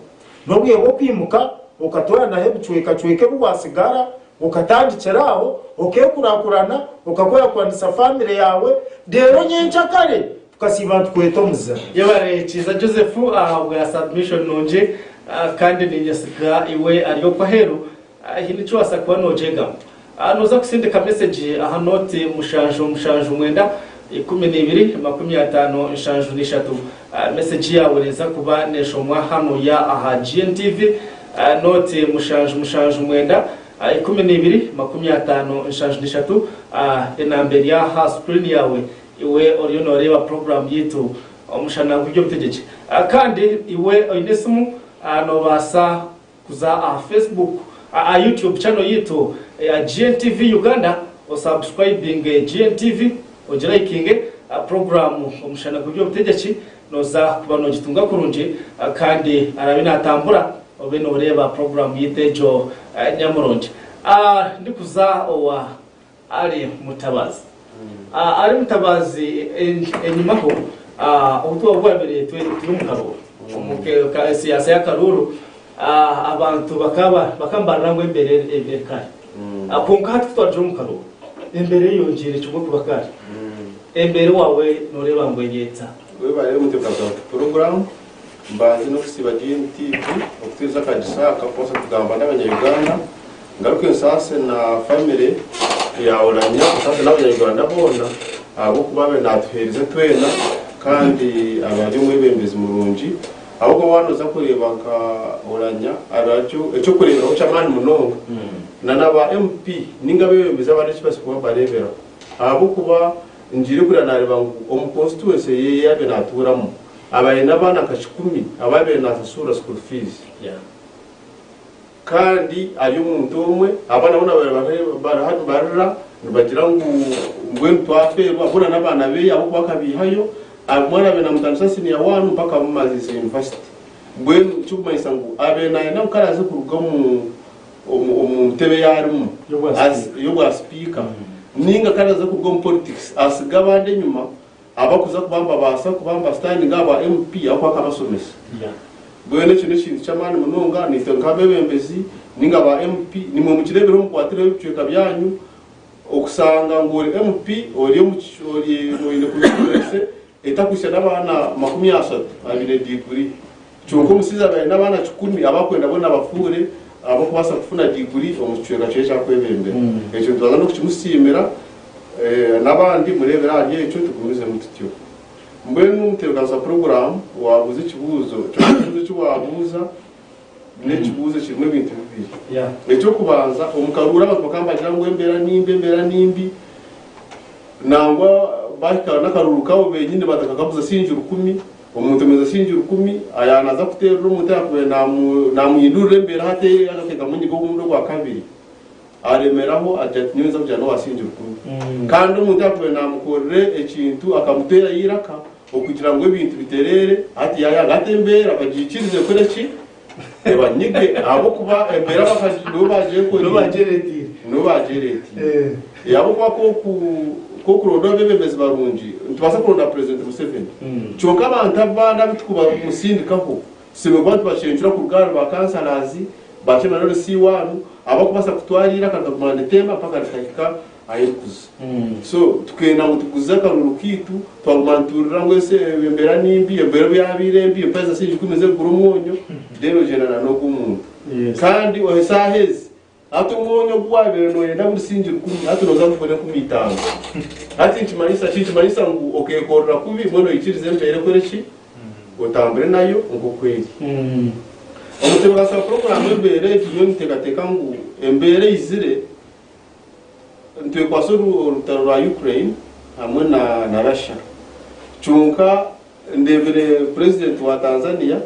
N'obwire bw'okwimuka okatoranaho ebicwekacweka ebi wasigara, okatandikira aho, okekurakurana, okakurakuranisa famire yaawe, reero nyenkyakare tukasiiba nitukweta omuzira. Yebare Kiiza Joseph ahabwa submission nungi kandi ninyesiga iwe ari okwo aheeru Haine eki wabaasa kuba noogyegamu. Nooza kusindika mesegi aha nooti mushanju mushanju mwenda, 12, 53. Mesegi yaawe neeza kuba neeshomwa hanuya aha GNTV. Nooti mushanju mushanju mwenda, 12, 53. Enamba eri aha sikuriini yaawe. Iwe oriyo nooreeba puroguraamu yaitu Omushana gw'eby'obutegyeki. Kandi iwe oine esimu noobaasa Kuza aha Facebook, aha YouTube channel yaitu eya GNTV Uganda osubscribinge GNTV, ogilikinge, program Omushana gw'eby'obutegyeki noza kuba nogitunga kurungi kandi araabe natambura obe noreeba program yaitu egyo nyamurungi. Ndikuza owa Ali Mutabazi. Ali Mutabazi enyimaho obu twaba bwabire turi omu karuuru, omu siyaasa y'akaruuru, abantu bakaba bakambarira ngu embeera eri kare. Kwonka hati ku twagira omu karuuru, embeera eyongiire kimwe kuba kare. Embeera owaawe nooreeba ngu eri eta? Webare muteekateeka wa puroguraamu. Mbanze n'okusiiba GNTV okutuheereza akagisa aka kubaasa kugamba n'abanya Uganda. Ngaruke nsaase na famire ya Oulanyah, nsaase n'abanya Uganda boona ahabw'okuba abaire natuheereza twena kandi abaire ari omwebembezi murungi ahabw'okuba waaba noza kureeba nka Oulanyah abaire ari eky'okureeberaho ky'amaani munonga na naba MP ninga abebembezi abandi eki babaasa kuba nibareeberaho ahabw'okuba ngiire kureba nareeba ngu omu constituency ye ei abaire natuuramu abaire aine abaana nka kikumi abu abaire nasasuurira school fees. Kandi ari omuntu omwe, abaana boona bari hanu nibarira nibagira ngu mbwenu twafeerwa, boona n'abaana be ahabw'okuba akabaihayo, omwana abaire naamutandisa siniya waani mpaka amumaziise yunivasite. Mbwenu ekirikumanyisa ngu abaire naayenda ngu ku araaze kuruga omu ntebe ei arimu ey'obwa sipiika nainga ku araaze kuruga omu politics asige abandi enyima abakuza kuba nibabaasa kuba nibasitandinga ahabwa MP ahabw'okuba akabashomesa. Mbwenu ekyo n'ekintu ky'amaani munonga, naitwe nk'abeebembezi nainga ba MP nimwe mukireebereho mukwatireho ebicweka byanyu, okushanga ngu ori MP ori omu ori oine constituency etakuhitsya n'abaana 30 abaine diguri kyonka omushaija abaire aine abaana kikumi abakwenda boona bafuure abarikubaasa kufuna diguri omu kicweka kyeye eki arikwebembera. Ekyo nitubanza n'okukimusiimira. N'abandi mureebere ahari ekyo tugumizemu tutyo. Mbwenu mutebeekanisa puroguraamu, waabuuza ekibuuzo, kyonka ekibuuzo eki waabuuza N'ekibuuzo ekirimu ebintu bibiri. Eky'okubanza, omu karuuru abantu bakaba nibagira ngu embeera ni mbi, embeera ni mbi, nangwa baahika n'akaruuru kaabo benyini batakakaguza siringi rukumi, omuntu omuheereza siringi rukumi yaaba naaza kuteerera omuntu ayaakubaire naamuhindurira embeera hati akateekamu enyigo ogundi ogwa kabiri, aremeraho agira ati nyowe ninza kugira n'owa siringi rukumi. Kandi omuntu ayaakubaire naamukorera ekintu akamuteerayo eiraka okugira ngu ebintu bitereere, hati yaayanga. Hati embeera bagiikirize ekore ki? Ebanyige ahabw'okuba embeera nibo baagyekoreire, nibo baagyereeteire. Ahabw'okuba ku orikuronda abeebembezi barungi, nitubaasa kuronda Purezidenti Museveni, kyonka abantu abandi abu turikubamusindikaho tusemeriire kuba nitubacencura kuruga ahari ba kansalazi, ba chairman LC one, abarikubaasa kutwara eiraka rikaguma niritemba mpaka rikahika ahu erikuza. So tukenda ngu tuguze akaruru kaitu, twaguma nituhurira ngu ensi embeera ni mbi, embeera obu yaabaire mbi, empeereza siringi ikumi z'ekugura omwonyo, then ogyenda na n'ogwo omuntu. Kandi eshaaha ezi, hati omwonyo ogu waabaire nooyenda guri siringi rukumi, hati nooza kugura 5000. Hati nikimanyisa ki? Nikimanyisa ngu okeekorera kubi, mbwenu oikirize embeera ekore ki? Otambure nayo nk'oku eri. Omutebeekanisa wa puroguraamu embeera egi, nyowe ninteekateeka ngu embeera eizire, Nitwekwatsa orutaro rwa Ukraine hamwe na Russia kyonka ndebire president wa Tanzania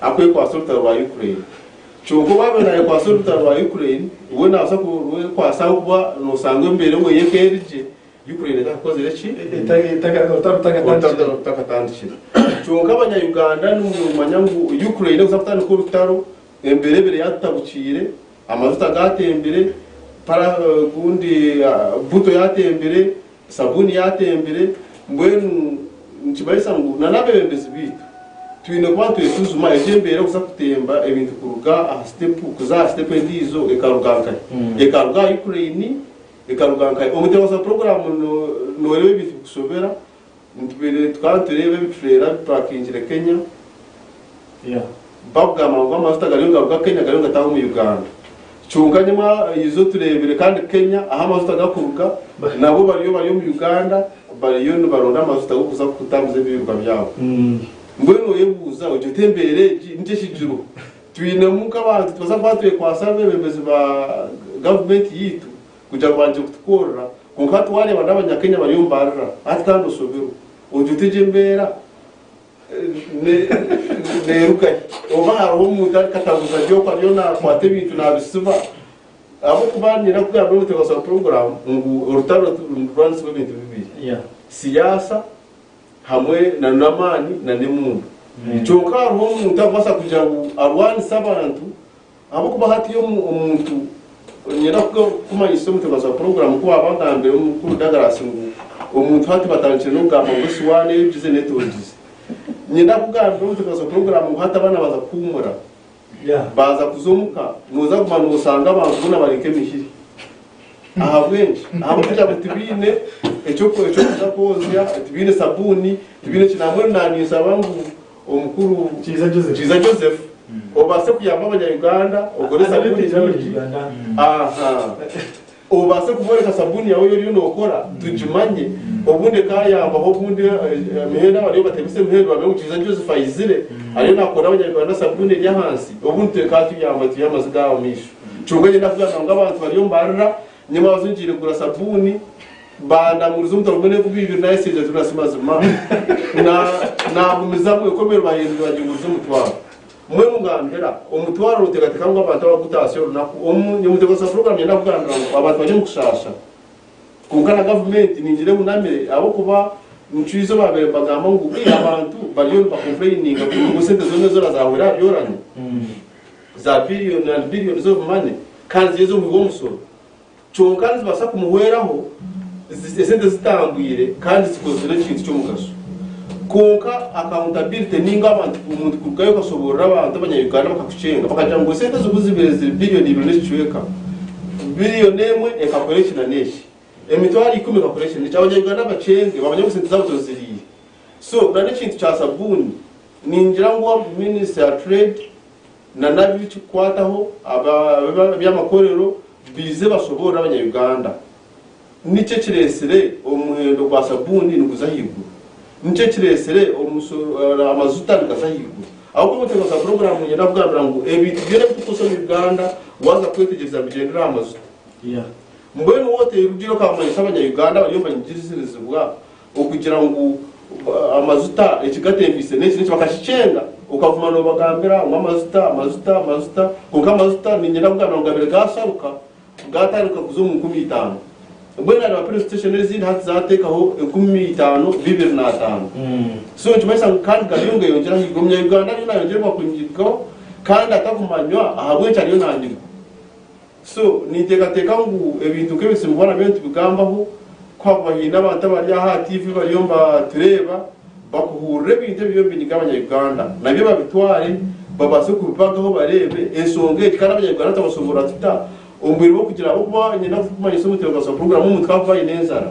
akwekwatsa orutaro rwa Ukraine kyonka obu abaire nayekwatsa orutaro rwa Ukraine we nabaasa kurwekwatsa ahabw'okuba nosanga embeera oweye eka eri gye Ukraine etakakozire ki? Orutaro rutakatandikire kyonka abanya Uganda nimumanya ngu Ukraine kuza kutandika orutaro embeera ebaire yatutabukiire Amajuta gaatembire, para gundi buto yaatembire, sabuuni yaatembire, mbwenu nikimanyisa ngu na n'abeebembezi baitu twine kuba nitweshwijuma egyo embeera okuza kutemba ebintu kuruga aha sitepu kuza aha sitepu endiijo ekaruga nkahi? Ekaruga aha Ukraine, ekaruga nkahi? Omu ntebeekanisa puroguraamu nooreeba ebintu bikushobera, Nitubaire tukaba nitureeba ebitureera bipakingire Kenya bakugamba ngu amajuta gariyo nigaruga Kenya gariyo nigataaha omu Uganda. Kyonka nyamara izo tureebire kandi Kenya ahu amajuta gakuruga nabo bariyo bari omu Uganda bariyo nibaronda amajuta g'okuza kutambuza ebiiruka byabo. Mbwenu oyebuuza oti oti embeera egi niki ekigiriho? Twinemu nk'abantu nitubaasa kuba nitwekwasa abeebembezi ba gavumenti yaitu kugira ngu bangye kutukorera. Kwonka hati waareeba n'Abanyakenya bariyo nibarira, hati kandi oshoberwe oti oti egi embeera neeruga hi? Oba hariho omuntu arikataguza gye okwo ariyo naakwata ebintu naabisiba? Ahabw'okuba niinyenda kugambira omuteekateeki wa puroguraamu ngu orutaro nirurwanisibwa ebintu bibiri, siyaasa hamwe n'amaani n'emundu. Kyonka hariho omuntu arikubaasa kugira ngu arwanise abantu Ahabw'okuba hati omuntu, niinyenda kukumanyisa omutebeekanisa wa puroguraamu ku waaba wagambire omukuru Douglas ngu omuntu hati batandikire n'okugamba ngu esiwaani eyogize n'etoogize. Niinyenda kukugambira omutebeekanisa wa puroguraamu ngu hati abaana baaza kuhuumura, baaza kuza omuka, nooza kuguma noosanga abantu boona bari nk'emihiri. Ahabw'enki? Ahabw'okugira ngu tibaine eky'okuza kwozya, tibaine sabuuni, tibaine ki. Nambwenu naaninsaba ngu Omukuru Kiiza Joseph obaase kuyamba abanya Uganda ogure sabuni nyingi aha obaase kuboreka sabuni yawe eyoriyo nokora tugimanye obundi ekayambaho obundi emihendo abariyo batebise emihendo bamanye ngu Kiiza Joseph ayizire ariyo nakorera abanya Uganda sabuni eri ahansi obundi ekatuyamba twihe amaziga aha maisho kyonka nyenda kugamba ngu abantu bariyo nibarira nyamara ngiire kugura sabuni Bandamuriza omutwaro gumwe n'enkumi ibiri naayesiiga Judasi mazima naagumizamu ekomero baahindura baaginguriza omutwaro. Mbwenu ngambira, omutwaro nooteekateeka ngu abantu abagutaasya orunaku omu nyomutebeekanisa puroguraamu niinyenda kugambira ngu abantu bari omu kushaasha kwonka na gavumenti ningira ehunamire ahabw'okuba ncwize baabaire nibagamba ngu abantu bariyo nibakompureyininga ngu esente zoona ezi orazaahwera aha byoranyo za biliyoni and billions of money kandi ziri ez'omuhi w'omusoro. Kyonka nizibaasa kumuhweraho esente zitambwire kandi zikozire ekintu ky'omugasho. Kwonka accountability ninga abantu omuntu kurugayo okashoboorora abantu abanya Uganda bakakucenga bakagira ngu esente ezo ku zibaire ziri billion ibiri n'ekicweka, billion emwe ekakora eki na n'eki, 100,000 ekakora eki na n'eki. Abanya Uganda bacenge bamanye ngu esente zaabo toziriire. So na n'ekintu kya sabuuni ningira ngu ministry ya trade na n'abikikukwataho ab'eby'amakorero Baije bashoboorore abanya-Uganda niki ekireetsire omuhendo gwa sabuuni niguza ahaiguru, niki ekireetsire amajuta nigaza ahaiguru. Ahabw'okuba omuteekateeka wa puroguraamu niinyenda kugambira ngu ebintu byona ebi turikukozesa omu Uganda waaza kwetegyereza nibigyendera aha majuta. Mbwenu waaba oteerugire okamanyisa abanya-Uganda abariyo nibanyigirizibwa okugira ngu amajuta ekigatembiise n'eki n'eki bakakikyenga, okaguma noobagambira ngu amajuta, amajuta, amajuta, kwonka amajuta niinyenda kugamba ngu gabaire gaasharuka gaatandika kuza omu 5000. Mbwenu naareeba petrol station ezindi hati zaateekaho 5025. So nikimanyisa ngu kandi gariyo nigeyongyera ahaiguru. Omunya-Uganda ariyo naayongyerwa kunyigwaho kandi atakumanywa ahabw'enki ariyo naanyigwa. So ninteekateeka ngu ebintu nk'ebi tusemeriire kuba nabyo nitubigambaho ku hakuba haine abantu abari aha aha TV bariyo nibatureeba bakuhurira ebintu ebiriyo nibinyiga abanya-Uganda nabyo babitware babaase kubibagaho bareebe enshonga egi kandi abanya-Uganda twabasoborora tuta omu bwire bw'okugira ahabw'okuba niinyenda kukumanyisa omuteekateeka wa puroguraamu omuntu ku akuba aine enjara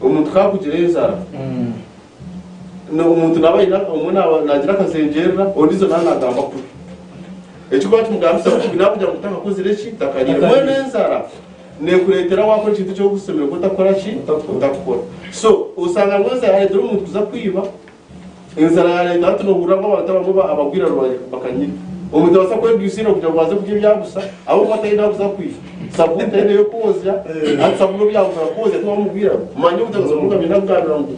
omuntu ku akugira enjara Omuntu naaba aine omwe naaba naagira akazengyerera, ondiijo naaba naagamba kubi. Ekirikuba nikimugambisa kubi naakugira ngu takakozire ki? Takariire. Mbwenu enjara neekureetera waakora ekintu eki orikushemereire kuba otakukora ki? Otakukora. So osanga ngu enjara yareetera omuntu kuza kwiba, enjara yareeta hati noohurira ngu abantu abamwe abagwire bakanyire. Omuntu naabaasa kwegwisa eira kugira ngu aze kurya ebyabusa ahabw'okuba taine ahu kuza kwiha. Sabuuni taine ey'okwozya, hati sabuuni obu yaagura kwozya tiwamubwira. Manya obutabaasa kuruga niinyenda kugambira ngu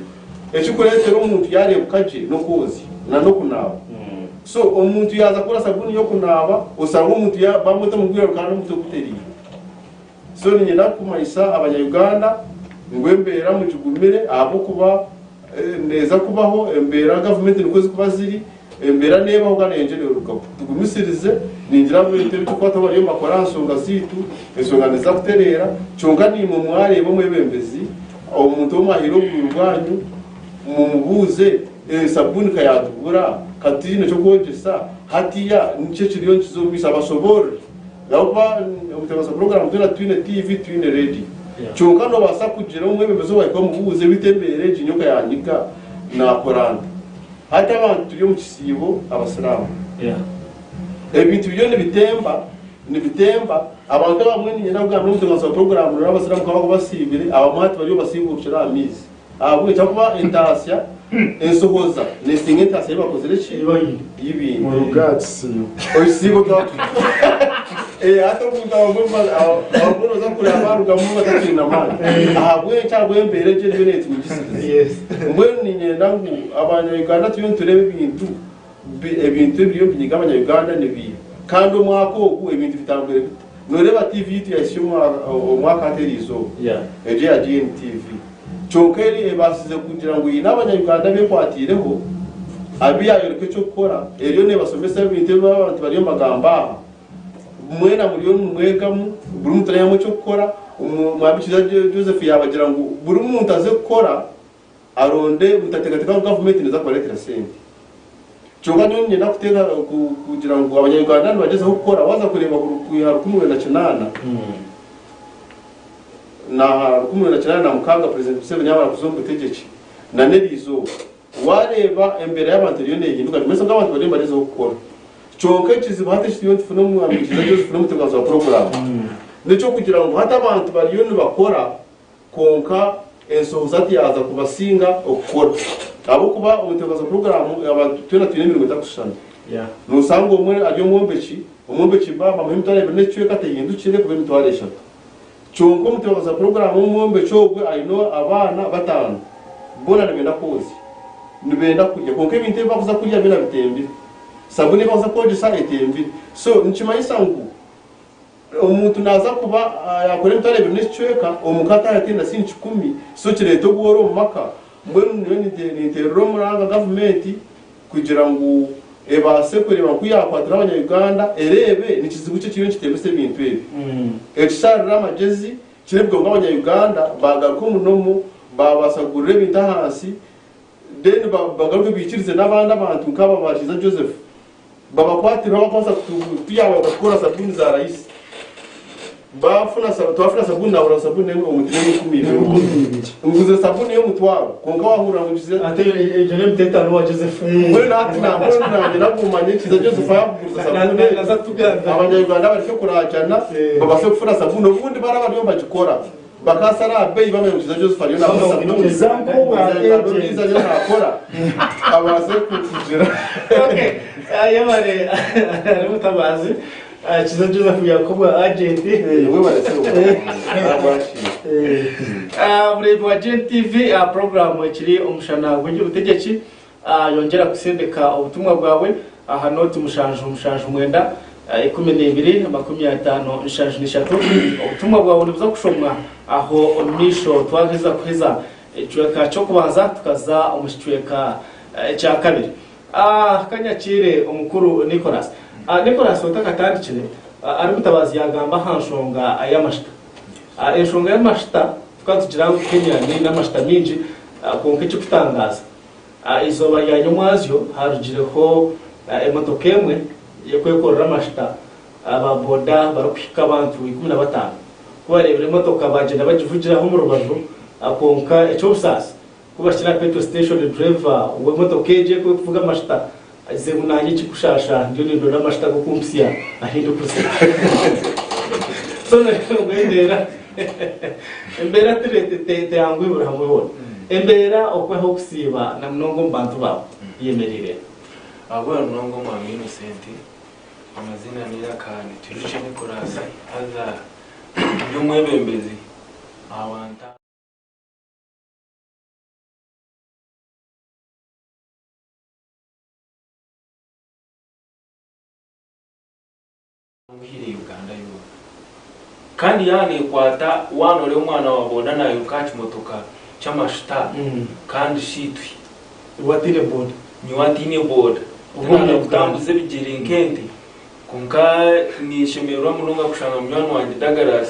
Ekikureetera omuntu yaareebuka gye n'okwozya na n'okunaaba. So omuntu yaaza kugura sabuuni y'okunaaba osanga omuntu bamweta omu rwiraro kandi omutwe gutereire. So niinyenda kumanyisa abanya Uganda ngu embeera mugigumire ahabw'okuba neeza kubaho, embeera gavumenti nikwo zikuba ziri, embeera neebaho kandi neyongyera erugaho. Tugumisirize, ningira ngu ebintu ebitukukwataho bariyo nibakora aha nshonga zaitu, enshonga niziza kutereera, kyonka naimwe mwareeba omwebembezi, Omuntu ou mwahaire obururu bwanyu mumubuuze, Esabuuni ka yaatugura, ka tutaine ky'okwogyesa, hatiiya niki ekiriyo nikiza omu maisho? Abashoboorore. Ahabw'okuba omutebeekanisa wa puroguraamu twena titwine tiivi, titwine rediyo. Kyonka noobaasa kugira omwebembezi owahika omubuuze, Beitu embeera egi nyowe ka yaanyiga, naakora nta? Hati abantu turi omu kisiibo Abasiraamu. Ebintu biriyo nibitemba. Nibitemba, abantu abamwe niinyenda kugamba n'omutebeekanisa wa puroguraamu reero abasiraamu ku barikuba basiibire, abamwe hati bariyo basiiburukire aha maizi. Ahabw'enki? Ahabw'okuba entaasya, ensohoza neesinga entaasya ei bakozire ki? Ei baine. Muruge aha kisiibo. Ekisiibo kya Eh, hati omuntu abamwe abamwe nooza kureeba baarugamu batakiine amaani. Ahabw'enki? Ahabw'embeera egyo eriyo neetungisiriza. Yes. Mbwenu niinyenda ngu abanya-Uganda turiyo nitureeba ebintu Ebintu ebiriyo nibinyiga abanya Uganda nibiiha? Kandi omwaka ogu ebintu bitambwire bita? Noreeba TV yitu yahitsya omwaka hati eriizooba egyo eya GNTV kyonka eri ebaasize kugira ngu eine abanya Uganda abekwatiireho abu yayoreka ekyokukora eriyo nebasomesa ebintu ebi abantu bariyo nibagamba aha mwena muriyo nimwegamu buri muntu naihamu ekyokukora Omwami Kiiza Joseph yabagira ngu buri muntu aze kukora Aronde mutateekateeka ngu gavumenti neeza kubareetera sente. Kyonka nyowe niinyenda kuteeka kugira ngu abanya-Uganda nibagyezaho kukora waaza kureeba kwiha 1908 na 1986 Purezidenti Museveni yaamara kuza omu butegyeki na n'eriizooba waareeba embeera y'abantu eriyo neehinduka nikimanyisa ngu abantu bariyo nibagyezaho kukora. Kyonka ekizibu hati eki turiyo nitufuna omu Mwami Kiiza Joseph n'omutebeekanisa wa puroguraamu n'eky'okugira ngu hati abantu bariyo nibakora Kwonka ensohoza tiyaaza kubasinga okukora. Ahabw'okuba omu nteekateeka puroguraamu abantu twena twine emirimo etarikushushana. Noosanga omwe ari omwombeki, omwombeki bamuha emitwaro ebiri n'ekicweka tehindukire kuba emitwaro eshatu. Kyonka omu nteekateeka puroguraamu omwombeki ogwe aine abaana bataano, boona nibenda kwozya, nibenda kurya kwonka ebintu ebi barikuza kurya byona bitembire, sabuuni ei barikuza kwogyesa etembire. So nikimanyisa ngu. Omuntu naaza kuba yaakora emitwaro ebiri n'ekicweka omu ka ataayateine na siringi kikumi, so kireeta obworo omu maka. Mbwenu nyowe ninteerera omuranga gavumenti kugira ngu ebaase kureeba nku yaakwatira abanya-Uganda ereebe ni kizibu ki ekiriyo nikiteebesa ebintu ebi. Ekisharire amagyezi kireebwe ngu abanya-Uganda baagaruka omu nomo baabaasa kugurira ebintu ahansi then bagaruke baikirize n'abandi abantu nk'aba ba Kiiza Joseph. Babakwatire abakubaasa kutuyamba bakatukora sabuuni za rahisi. Baafuna twafuna sabuuni naahurira ngu sabuuni emwe omuntu n'enkumi ibiri. Enkumi ibiri. Nguze sabuuni y'omutwaro kwonka waahurira ngu ngize. Ate egyo n'emiti etaano owa Joseph. Mbwenu hati nambwenu naanye nagumanye Kiiza Joseph yaakuguriza sabuuni egyo. Naza kutugambira. Abanya-Uganda barekye kuraajana Eh. babaase kufuna sabuuni obundi bari abariyo nibagikora. Bakasara aha beeyi bamanya ngu Kiiza Joseph ariyo naakora sabuuni. Kiiza nk'obwa agent. Kiiza ariyo naakora abaase kugira. Okay, yebare ari mutabazi. Kiiza Joseph yakubwa agent. Webare sebo. Mureebi wa GNTV, puroguraamu ekiri omushana gw'eby'obutegyeki. Yongyera kusindika obutumwa bwawe aha nooti mushanju mushanju mwenda 12 53. Obutumwa bwawe nibuza kushomwa aho omu maisho twaheza kuheza ekicweka ky'okubanza tukaza omu kicweka kyakabiri. Kanyakiire omukuru Nicholas. Nicholas otakatandikire, ari Mutabazi yagamba aha nshonga y'amashita. Enshonga y'amashita tukaba tugira ngu Kenya neine amashita maingi kwonka ekirikutangaaza Aha izooba rya nyomwazyo harugireho emotoka emwe y'okwekorera amashita aba boda barikuhika abantu 15. Ku bareebire emotoka baagyenda bagivugiraho omu rubaju kwonka eky'obusaasi ku bahikire aha petrol station driver w'emotoka egyo erikuvuga amashita agize ngu nanye ekikushaasha ndiyo nindonda amashita g'okumpitsya ahu ndikuza. So ngu embeera embeera teyanguhi buri hamwe hoona. Embeera okweha okusiiba na munonga omu bantu baawe eyemereire eta? Ahabwera munonga Omwami Innocent, amaziina n'eiraka ni Twijukye Nicholas haza ndi omwebembezi aha Wanta. Yanguhire Uganda yoona. Kandi yaaba nekwata waaba noreeba omwana wa boda nayiruka aha kimotoka ky'amashuta kandi shi itwe. Iwe ataine boda. Nyowe ataine boda. Tinaza kutambuza ebigyere nk'ente kwonka ninshemererwa munonga kushanga munywani wangye Douglas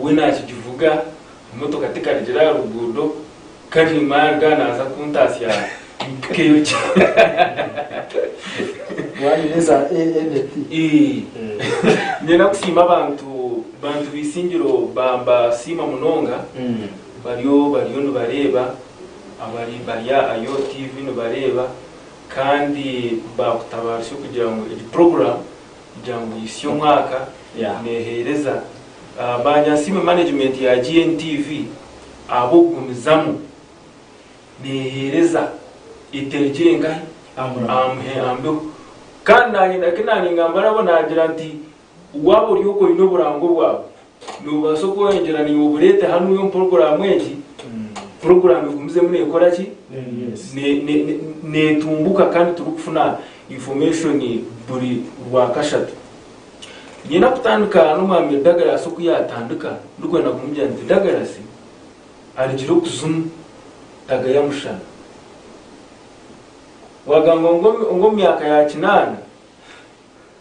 we nakigivuga emotoka tekarugire aha ruguudo kandi nimara naza kuntasya mpikeyo gye. Waayine eza ANT. Niinyenda kusiima abantu bantu b'eisingiro mbasiima munonga bariyo bariyo nibareeba abari bari aha Ayo TV nibareeba kandi baakutabaarisa kugira ngu egi puroguraamu kugira ngu ehitsye omwaka neeheereza. Banyansiime management ya GNTV ahabw'okugumizamu neeheereza eterugire nkahi? Aha mbeho. Kandi naanye naki naaningamba nabo naagira nti waaba ori okwo oine oburango bwawe, noobaasa okweyongyera naiwe obureete hanu omu puroguraamu egi, puroguraamu egumizemu neekora ki? Neetumbuka kandi turikufuna information buri Rwakashatu. Niinyenda kutandika n'Omwami Douglas oku yaatandika ndikwenda kumugira nti Douglas arugire okuzimu tagaya mushana. Waagamba ngu omu myaka ya kinaana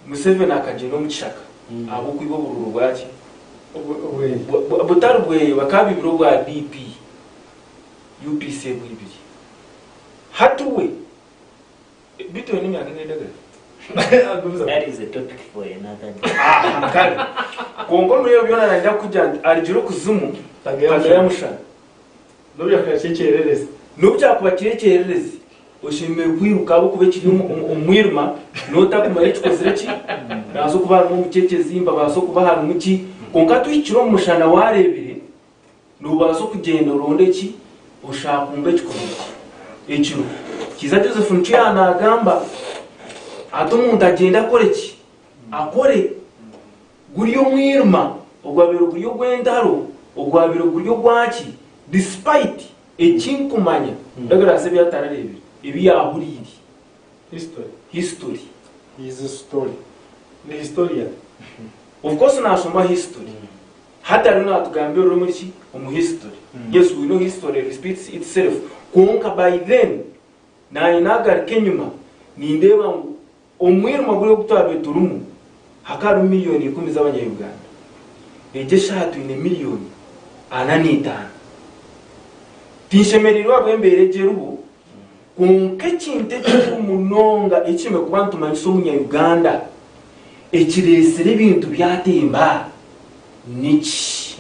Museveni akagyenda omu kishaka ahabw'okwiba oburuuru bwaki? Butari bweye bakaba baibire obwa DP, UPC ebwibire. Hati we Beitu oine emyaka engahi Douglas? That is a topic for another day. Aha kare. Kwonka omuri ebyo byona nanyenda kukugira nti arugire okuzimu tagaya mushana. N'obu kyakuba kiri ekyererezi. N'obu kyakuba kiri ekyererezi, oshemereire kwiruka ahabw'okuba ekiri omu mwirima n'otakumanya ekikozire ki. Habaasa okuba harimu omukyekezi, habaasa okuba harimu ki, kwonka tuhikire omu mushana waareebire, Noobaasa okugyenda oronde ki oshaakumba ekikozire ki ekiro. Kiiza Joseph nikyo yaaba naagamba ati omuntu agyende akore ki? Akore. Guri omwirima ogwabaire guri ogw'entaro, ogwabaire guri ogwaki, despite eki nkumanya, Douglas ebi atarareebire, ebi yaahuriire. History. History. His story. Ni historian. Of course naashoma history. Hati ariyo natugambirira omuri ki? Omu history. Yes we know history repeats itself kwonka by then nanye nagaruka enyima nindeeba ngu omwirima guriya ogu twabaire turimu hakaba harimu miriyoni ikumi z'abanya Uganda. Egi eshaaha twine miriyoni 45. Tinshemereirwe ahabw'embeera egi eriho kwonka ekintu ekikuru munonga eki tushemereire kuba nitumanyisa omunya Uganda ekireetsire ebintu byatemba niki?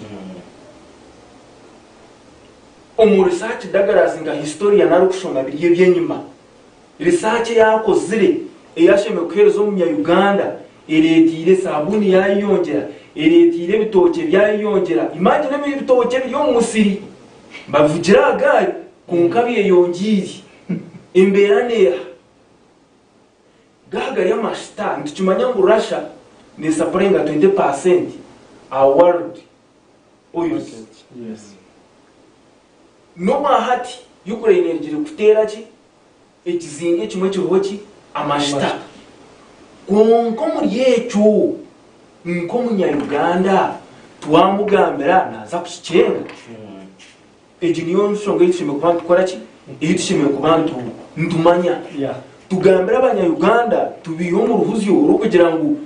Omu research Douglas nka historian arikushoma biri eby'enyima, research ei akozire ei ashemereire kuheereza omunya Uganda ereeteire sabuuni yayeyongyera, Ereeteire ebitookye byayeyongyera. Imagine ebitookye biri omu musiri babivugire aha gaari kwonka byeyongyeire. Embeera neeha? Gaaba gari amashita nitukimanya ngu Russia nesapulayinga 20% aha world oils. N'obwahati Ukraine erugire kuteera ki? Ekizinga ekimwe kiriho ki? Amashita. Kwonka omuri ekyo, nk'omunya-Uganda twamugambira naaza kukikyenga. Egi niyo nshonga ei tushemereire kuba nitukora ki? Ei tushemereire kuba nitumanya. Tugambire abanya-Uganda tubaihe omu ruhuzyo orw'okugira ngu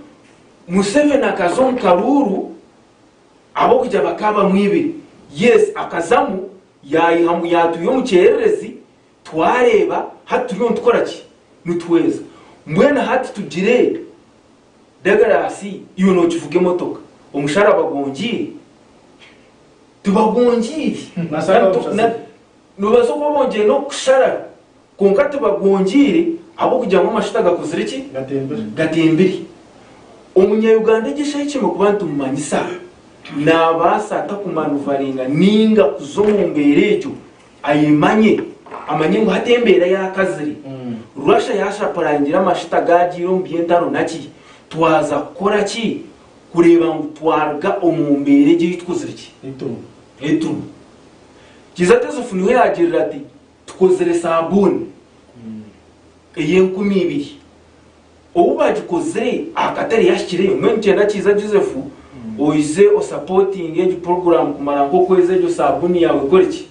Museveni akaza omu karuuru ahabw'okugira bakaba bamwibire. Yes, akazamu yaihamu yaatwiha omu kyererezi Twareeba hati turiyo nitukora ki? Nituhweza. Mbwenu hati tugire Douglas iwe nokivuga emotoka, omushara bagwongyeire? Tibagwongyeire. Nobaasa kuba bongyeire n'okukushara kwonka tibagwongyeire ahabw'okugira ngu amashuta gakozire ki? Gatembire. Omunya Uganda egyo eshaaha ei tushemereire kuba nitumumanyisa nabaasa ata kumanuvaringa ninga kuza omu mbeera egyo Ayemanye, amanye ngu hati embeera yaakazire. Russia yaasapurayingira amashita gaagiire omu by'entaro naki? Twaza kukora ki kureeba ngu twaruga omu mbeera egi ei tukozire ki? Ei turimu. Kiiza Tezofu niho yaagirira ati, Tukozire saabuuni ey'enkumi ibiri. Obu baagikozire aha katare yaahikireyo. Mbwenu nikyenda Kiiza Joseph oize osapotinge egi puroguraamu kumara nk'okwezi egyo saabuuni yaawe ekore ki?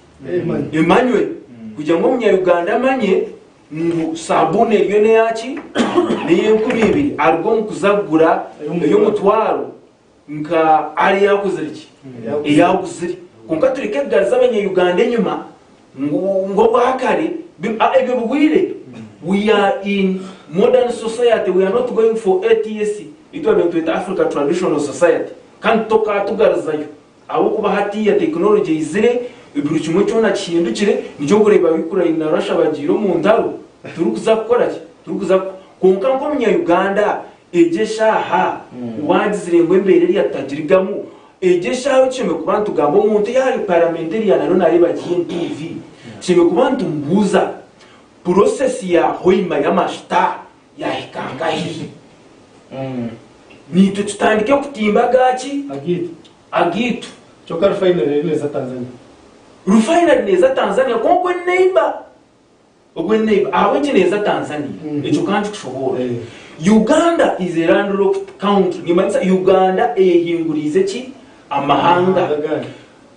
Emanywe. Kugira ngu omunya-Uganda amanye ngu saabuuni eriyo n'eyaki? N'ey'enkumi ibiri aruge omu kuza kugura ey'omutwaro nka ari eyakozire ki? Eyaguzire. Kwonka tureke kugariza abanya-Uganda enyima ngu ngu obwakare ebyo bihweire. We are in modern society, we are not going for ATS, ei twabaire nitweta Africa Traditional Society. Kandi tokatugarizayo ahabw'okuba hatiiya tekinology eizire, buri kimwe kyona kihindukire, nikyo orikureeba Ukraine na Russia bagiire omu ntaro, turikuza kukora ki? Turikuza kwonka nk'omunya-Uganda Egyo eshaaha waagizire ngu embeera eriya tutagirigamu, egyo eshaaha tushemereire kuba nitugamba omuntu yaaba ari parliamentarian ariyo naareeba GNTV, tushemereire kuba nitumubuuza process ya Hoima y'amashuta yaahika nkahi? Naitwe tutandike kutimba agaaki? Agaitu. Agaitu. Kyonka refinery eriyo neeza Tanzania. Refinery neeza Tanzania kwonka ogwo ni neighbour. Ogwo ni neighbour. Ahabw'enki neeza Tanzania? Ekyo ka nkikushoboorore. Uganda is a landlocked country. Nimanyisa Uganda eyehinguriize ki? Amahanga.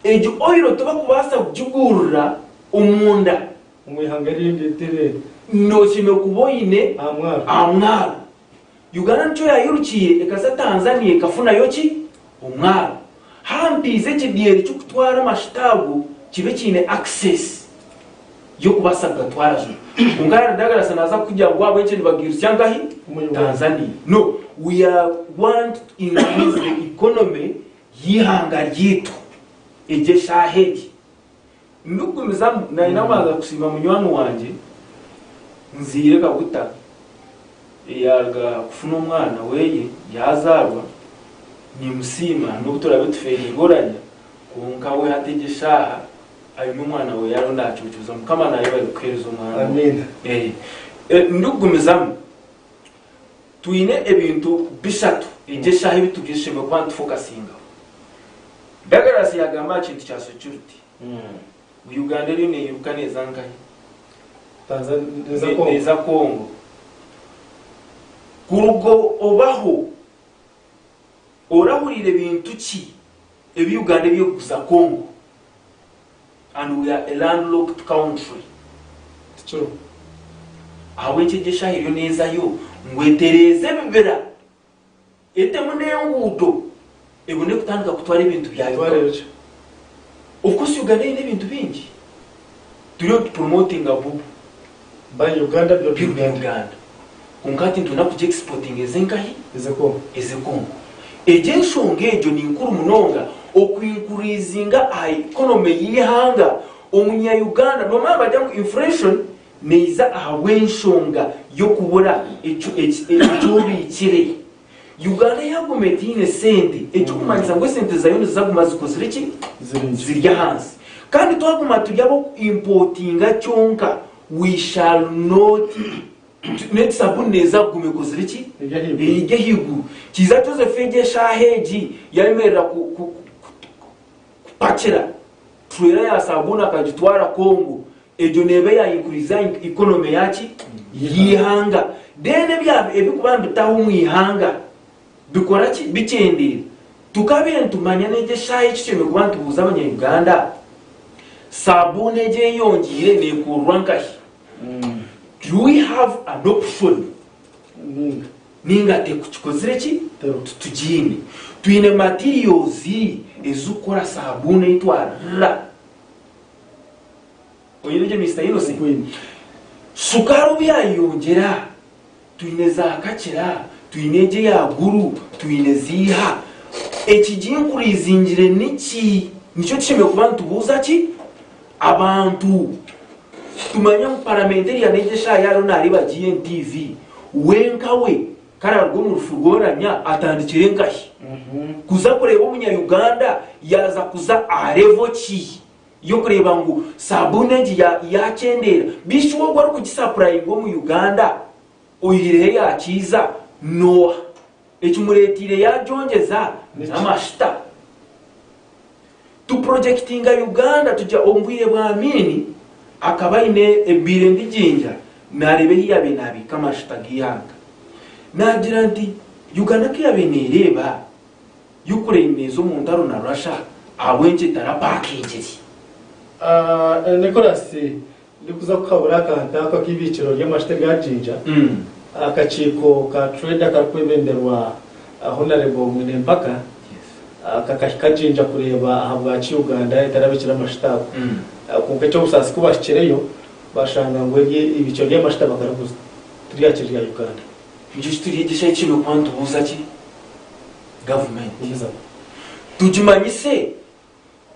Egyo oil tibakubaasa kugigurira omunda. Omu ihanga erindi ritiri. Noshemereire kuba oine Aha mwaro. aha mwaro. Uganda nikyo yayirukiire ekaza Tanzania ekafunayo ki? Omwaro. Hampiize ekidyeri ky'okutwara amashuta ago kibe kiine access y'okubaasa kugatwara juba. Kwonka Larry Douglas naaza kukugira ngu ahabw'enki nibagairutsya nkahi? Tanzania. No, we are want to increase the economy y'eihanga ryaitu egyo eshaaha egi. Ndikugumizamu nayenda kubanza kusiima munywani wangye Nziire Kaguta eyaruga kufuna omwana weye yazaarwa, nimusiima n'obu turabe tufeereirwe oranya kwonka we hati egi eshaaha aine omwana weye ariyo nacuucuuza Mukama nayebare kukuheereza omwana ogu. Amiina. Ndikugumizamu twine ebintu bishatu egi eshaaha ebi tushemereire kuba nitufokasingaho. Douglas yagamba aha kintu kya security ngu Uganda eriyo neyiruka neza nkahi? Neza Congo. Kuruga obaho orahuriire bintu ki ebi Uganda ebyekuguza Congo and we are a landlocked country. Tikiriho. Ahabw'enki egyo eshaaha eriyo nezayo ngu etereeze ebibira Etemu n'enguudo ebone kutandika kutwara ebintu bya Uganda. Of course Uganda eine ebintu bingi. Turiyo nitupromotinga bubu. Buy Uganda, build Build Uganda. Uganda. Kwonka hati nitwenda kugi exportinga eze nkahi? Eze Congo. Eze Congo. Egyo enshonga egyo ni nkuru munonga okuinkuriizinga aha economy y'eihanga. Omunya Uganda, nomanya nibagira ngu inflation Neija ahabw'enshonga y'okubura eki obiikire. Uganda yaguma etaine sente, ekirikumanyisa ngu esente zaayo nizaguma zikozire ki? Ziri ahansi. Kandi twaguma turi ab'oku-impotinga kyonka, we shall not, n'egi sabuuni neeza kuguma ekozire ki? Eri ahaiguru. Kiiza Joseph egi eshaaha egi yayemerera kupakira turera ya sabuuni akagitwara Congo, Egyo neeba ya inkuriza economy yaki? Y'eihanga. Then ebikuba nibitaho omu ihanga bikora ki? Bikyendeera. Tukabaire nitumanya n'egyo eshaaha eki twine kuba nitubuuza abanya Uganda, sabuuni egyo eyongiire nekururwa nkahi? Do we have an option? Ninga tekukikozire ki? Titugiine. Twine materials ezikukora sabuuni ei twarira. Oine gye Mister Innocent? Sukaari obu yayeyongyera, twine za kakira, twine egyo eya guru, twine ziiha. Ekiginkuriizingire niki? Nikyo tushemereire kuba nitubuuza ki? Abantu. Tumanye ngu paramenti eriya n'egyo eshaaha yaariho naareeba GNTV, we nka we Kararuga omu rufu rw'oranya atandikire nkahi? Kuza kureeba omunya-Uganda yaaza kuza aha level ki y'okureeba ngu sabuuni egi yakyendeera? Bishi we ogwo arikugisapurayinga omu Uganda oihireho eya Kiiza n'oha? Ekimureeteire yagyongyeza n'amashita. Tupurojekitinga Uganda tugira omu bwire bwa Amin akaba aine ebiire ndi Jinja nareeba ehi yabaire nabiika amashuta g'eihanga. Nagira nti Uganda ku yabaire nereeba Ukraine neza omu ntaro na Russia ahabw'enki etarapakingire? Nicholas, ndikuza kuhabura akantu ako ak'eibiikiro ry'amashuta erya Jinja, akakiiko ka Trade akarikwebemberwa Honarebo Mwine Mpaka kakahika Jinja kureeba ahabwaki Uganda etarabikire amashuta ago. Kwonka eky'obusaasi ku bahikireyo bashanga ngu eibiikiro ry'amashuta bakariguza tiryakiri rya Uganda. Nikyo kituryegyesa eki twine kuba nitubuuza ki? Gavumenti. Tugimanyise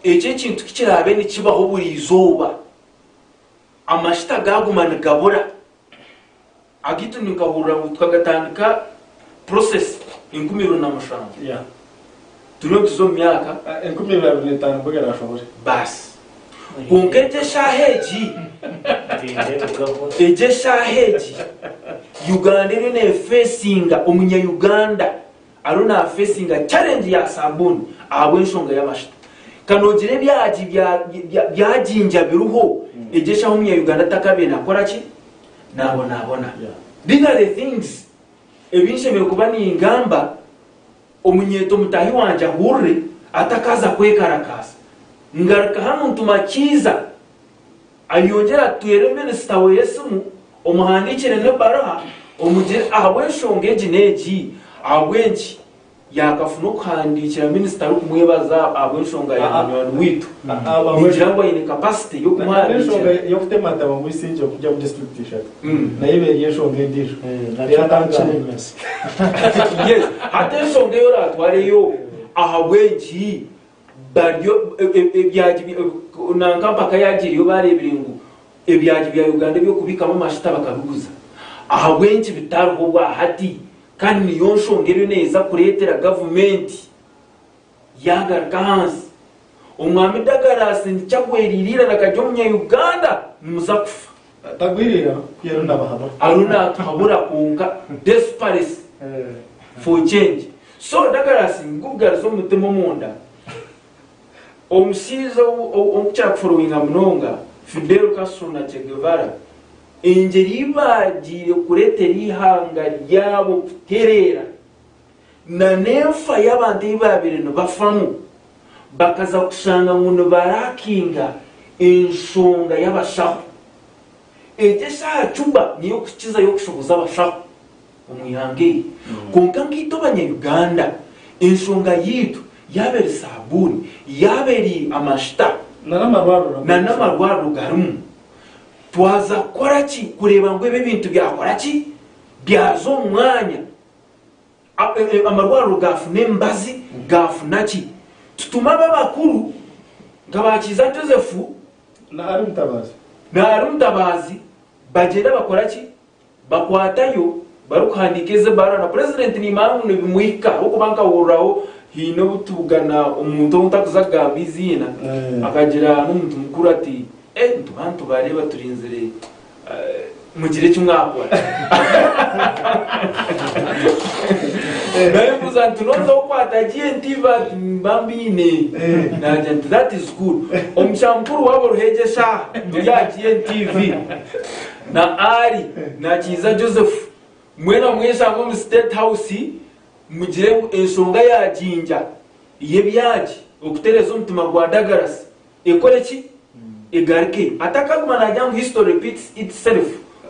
Eki ekintu ku kiraabe nikibaho buri izooba, amashita gaaguma nigabura, agaitu ninkahurira ngu tukagatandika process 2007. Turiyo nituza omu myaka. 2025 mbwenu erashohore. Baasi. Kwonka egyo eshaaha egi, egyo eshaaha egi, Uganda eriyo neefeesinga omunya-Uganda Ariyo nafesinga challenge ya sabuni ahabw'enshonga y'amashita. Kanogira ebyagi bya jinja biriho egyo eshaho omunya Uganda atakabaire nakora ki? Nabonabona. These are the things ebi nshemereire kuba ningamba omunyeeto mutaahi wangye ahurire atakaza kwekarakaasa. Ngaruka hanu ntuma Kiiza ayongyere atwere minisita weye esimu omuhandiikire n'ebaruha omugire ahabw'enshonga egi n'egi ahabw'enki yaakafuna okuhandiikira minisita arikumwebaza ahabw'enshonga ya munywani waitu. Ningira ngu aine capacity y'okumuhandiikira. N'enshonga y'okutematema omu Isingye kugya omu disiturikiti ishatu nayo eba eri enshonga endiijo. Yes, hati enshonga ei oraatwareyo ahabw'enki Baryo ebyagi nanka mpaka yagiireyo bareebire ngu ebyagi bya Uganda eby'okubikamu amashita bakabiguza. Ahabw'enki bitariho obwahati kandi niyo nshonga eriyo neeza kureetera gavumenti yagaruka ahansi. Omwami Dagarasi nikyo agweriire eirara kari omunya Uganda nimuza kufa. Tagwire eiraro ku yariyo nabahabura. Ariyo natuhabura kwonka desperate for change. So Douglas nkukugariza omutima omunda, omushaija ou nkukira kuforowinga munonga Fidel Castro na Che Guevara engyeri ei baagiire kureetera eihanga ryabo kutereera na n'enfa y'abantu ei baabaire nibafamu bakaza kushanga ngu nibarakinga enshonga y'abashaho. Egyo eshaaha Cuba niyo erikukizayo kushohoza abashaho omu ihanga eri. Kwonka nkaitwe abanya-Uganda, enshonga yaitu yaaba eri saabuuni, yaaba eri amashita, n'amarwariro garimu, twaza kukora ki kureeba ngu ebi ebintu byakora ki? Byaza omu mwanya. Amarwariro gaafuna emibazi, gaafuna ki? Tutume abo abakuru nka ba Kiiza Joseph na Ari Mutabazi bagyende bakora ki? Bakwatayo Barikuhandiika ezi ebaruha na purezidenti nimanya ngu nibimuhika ahabw'okuba nkahuriraho haine obu tubugana omuntu ou ntakuza kugamba eiziina akagira n'omuntu mukuru ati eh nituba nitubareeba turinzire mugire eki mwakora. Nayembuuza nti noza kukwata GNTV ati nimba mbiine. Nagira nti that is good. Omusha mukuru waaba oriho egyo eshaaha ori aha GNTV. Na Ali na Kiiza Joseph mwena mweshange omu State House mugire ngu enshonga ya Jinja y'ebyagi okutereeza omutima gwa Dagarasi ekore ki? Egarukeyo. Atakaguma nagira ngu history repeats itself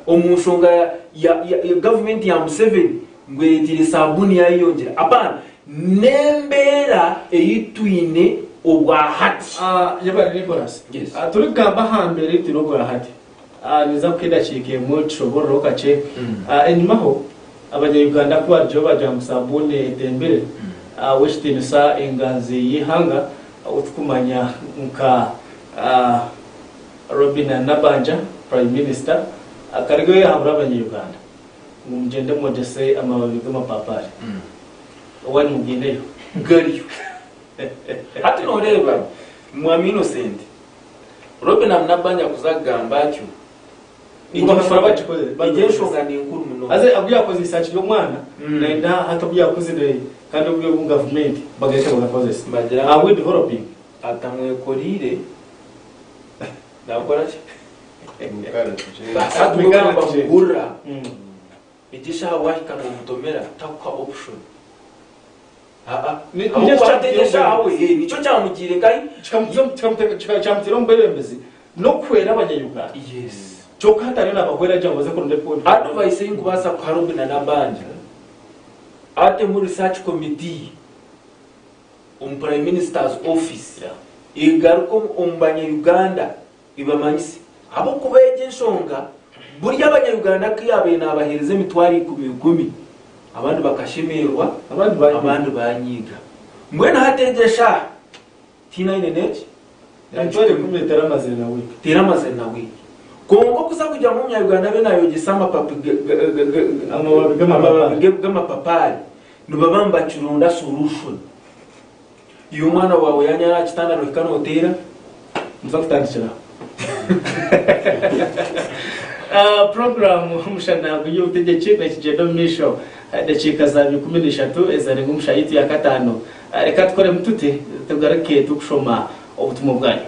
omu nshonga ya gavumenti ya Museveni ngu ereteire sabuuni yayeyongyera. Apaana, n'embeera ei twine obwahati. Yebare Nicholas. Yes. Turikugamba aha mbeera ei twine obwahati, Ninza kukuha edakiika emwe otushoboororeho kakye. Enyimaho, Abanya-Uganda ku baarugireho baagira ngu saabuuni etembire, ow'ekitiinisa enganzi y'eihanga ou turikumanya nka Robinah Nabbanja, Prime Minister, akarugayo yaahabura Abanya-Uganda ngu mugyende mwogyese amababi g'amapaapaari. Owaanyu mugaineyo? Gariyo. Hati nooreeba, Mwami Innocent, Robinah Nabbanja kuza kugamba atyo, Ngu bakakora bagikozire. Egyo enshonga ni nkuru munonga. Haza ogu yakozeise akiri omwana, nayenda hati obu yakuzire kandi obwire obu gavumenti bagaruke bagakozese. Nibagira Are we developing? Atamwekoreire nakora ki? Mukara Hati Mukara bo tugyende. nibamuhurira. Egyo eshaaha wahika nomutomera takuha option. Nikyo kyamugiire nkahi? Kyamutaire omu bwebembezi n'okuhwera abanya-Uganda. Kyonka hati ariyo nabahwera gye ngu baze kuronda ebikondo. Advice ei nkubaasa kuha Robinah Nabbanja, atemu research committee omu Prime Minister's office egaruke omu banya-Uganda ebamanyise ahabw'okuba egyo enshonga Burya abanya-Uganda ku yaabaire naabaheereza emitwaro ikumi ikumi, abandi bakashemererwa, abandi baanyiiga. Mbwenu hati egyo eshaaha tihaine aine n'eki? Emitwaro ikumi teramazire na wiiki. Teramazire na wiiki. Kwonka okuza kugira ngu omunya-Uganda abe naayogyesa amapapi Amababi g'amapapaari, nibaba nibakironda solution. Iwe omwana waawe yaanyara aha kitanda nohika nooteera? Nituza kutandikira aho. Puroguraamu Omushana gw'eby'obutegyeki nekigyenda omu maisho. Edakiika zaaba 13 ezarenga omu shaaha yaitu ya kataano. Reka tukoremu tuti tugaruke turikushoma obutumwa bwanyu.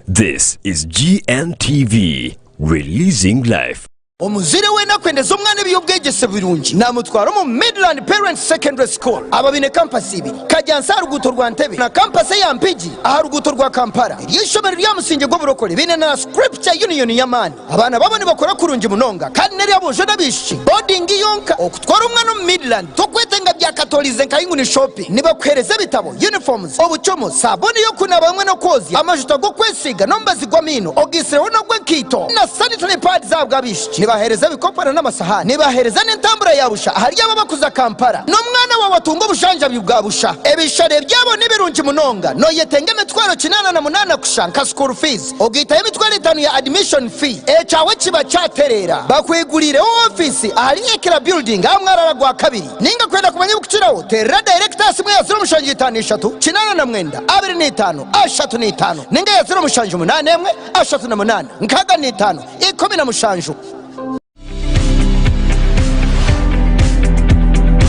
This is GNTV, releasing life. Omuzaire weena akwendeza omwana eby'obwegyese birungi naamutwara omu Midland Parents Secondary School. Aba baine kampasi ibiri, Kajjansi aha ruguuto rwa Ntebe na kampasi eya Mpigi aha ruguuto rwa Kampala. Eryo ishomero rya musingye gw'oburokore baine na Scripture Union y'amaani. Abaana baabo nibakora kurungi munonga kandi n'eri aboojo n'abaishiki. Boarding yonka. Okutwara omwana omu Midland tokwetenga bya katorize nkahi ngu ni shopping. Nibakuheereza ebitabo, uniforms, obucumu, saabuuni y'okunaaba hamwe n'okwozya, amajuta g'okwesiiga n'omubazi gw'amaino ogaisireho n'ogw'enkaito na sanitary pads ahabw'abaishiki. Nibaheereza ebikopo na n'amasahani. Nibaheereza n'entambura ya busha ahari abo abakuza Kampala. N'omwana waawe atunga obujanjabi bwa busha. Ebishare byabo ni birungi munonga. Noyetenga emitwaro 88 kusha nka school fees, ogaitaho emitwaro etaano ya admission fee. Ekyawe kiba kyatereera. Bakwiguriireho ofiisi ahari Ekira Building aha mwarara gwa kabiri. Ninga kwenda kumanya ebikukiraho, teerera dayirekita aha simu ya 073 89 25 35 ninga ya 078 38 65 17.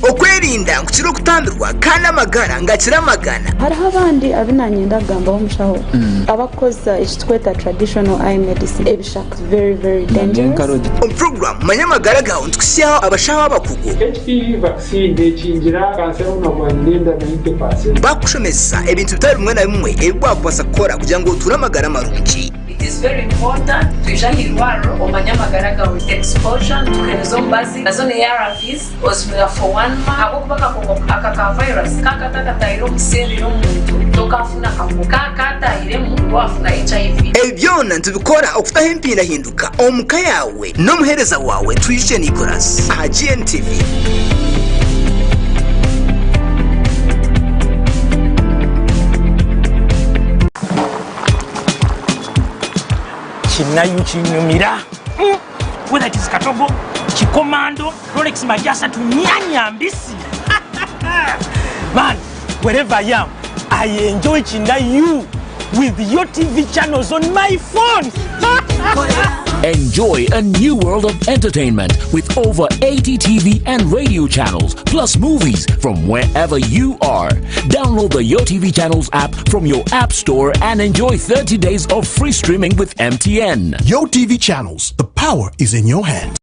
Okwerinda nkukira okutambirwa kandi amagara ngakira amagana. Hariho abandi abu nanyenda kugambaho omushaho abakukozesa ekitukweta traditional eye medicine ebishaka very very dangerous. Omu puroguraamu Manya Amagara Gaawe nitukuhitsyaho abashaho abakugu. HPV vaccine nekingira kanseri y'omunwa gwa nyina enda 90%. Bakukushomesa ebintu bitari bimwe na bimwe ebi wakubaasa kukora kugira ngu otuure amagara marungi. It is very important twija aha irwariro omanye amagara gawe exposure nitukuhereza omubazi nazo ni ARVs ozimira for one month ahabwokuba akakooko aka ka virus kakatakatahire omu cell y'omuntu tokafuna akakooko kakatahiremu nibwo wafuna HIV. Ebi byona nitubikora okutaho empindahinduka omu ka yaawe n'omuheereza waawe Twijukye Nicholas aha GNTV. Kinayu kinyumira whether it is katogo kikomando rolex majasa tunyanya mbisi man wherever i am i enjoy kinayu with your tv channels on my phone Enjoy a new world of entertainment with over 80 TV and radio channels, plus movies from wherever you are. Download the Yo TV Channels app from your app store and enjoy 30 days of free streaming with MTN. Yo TV channels, the power is in your hand.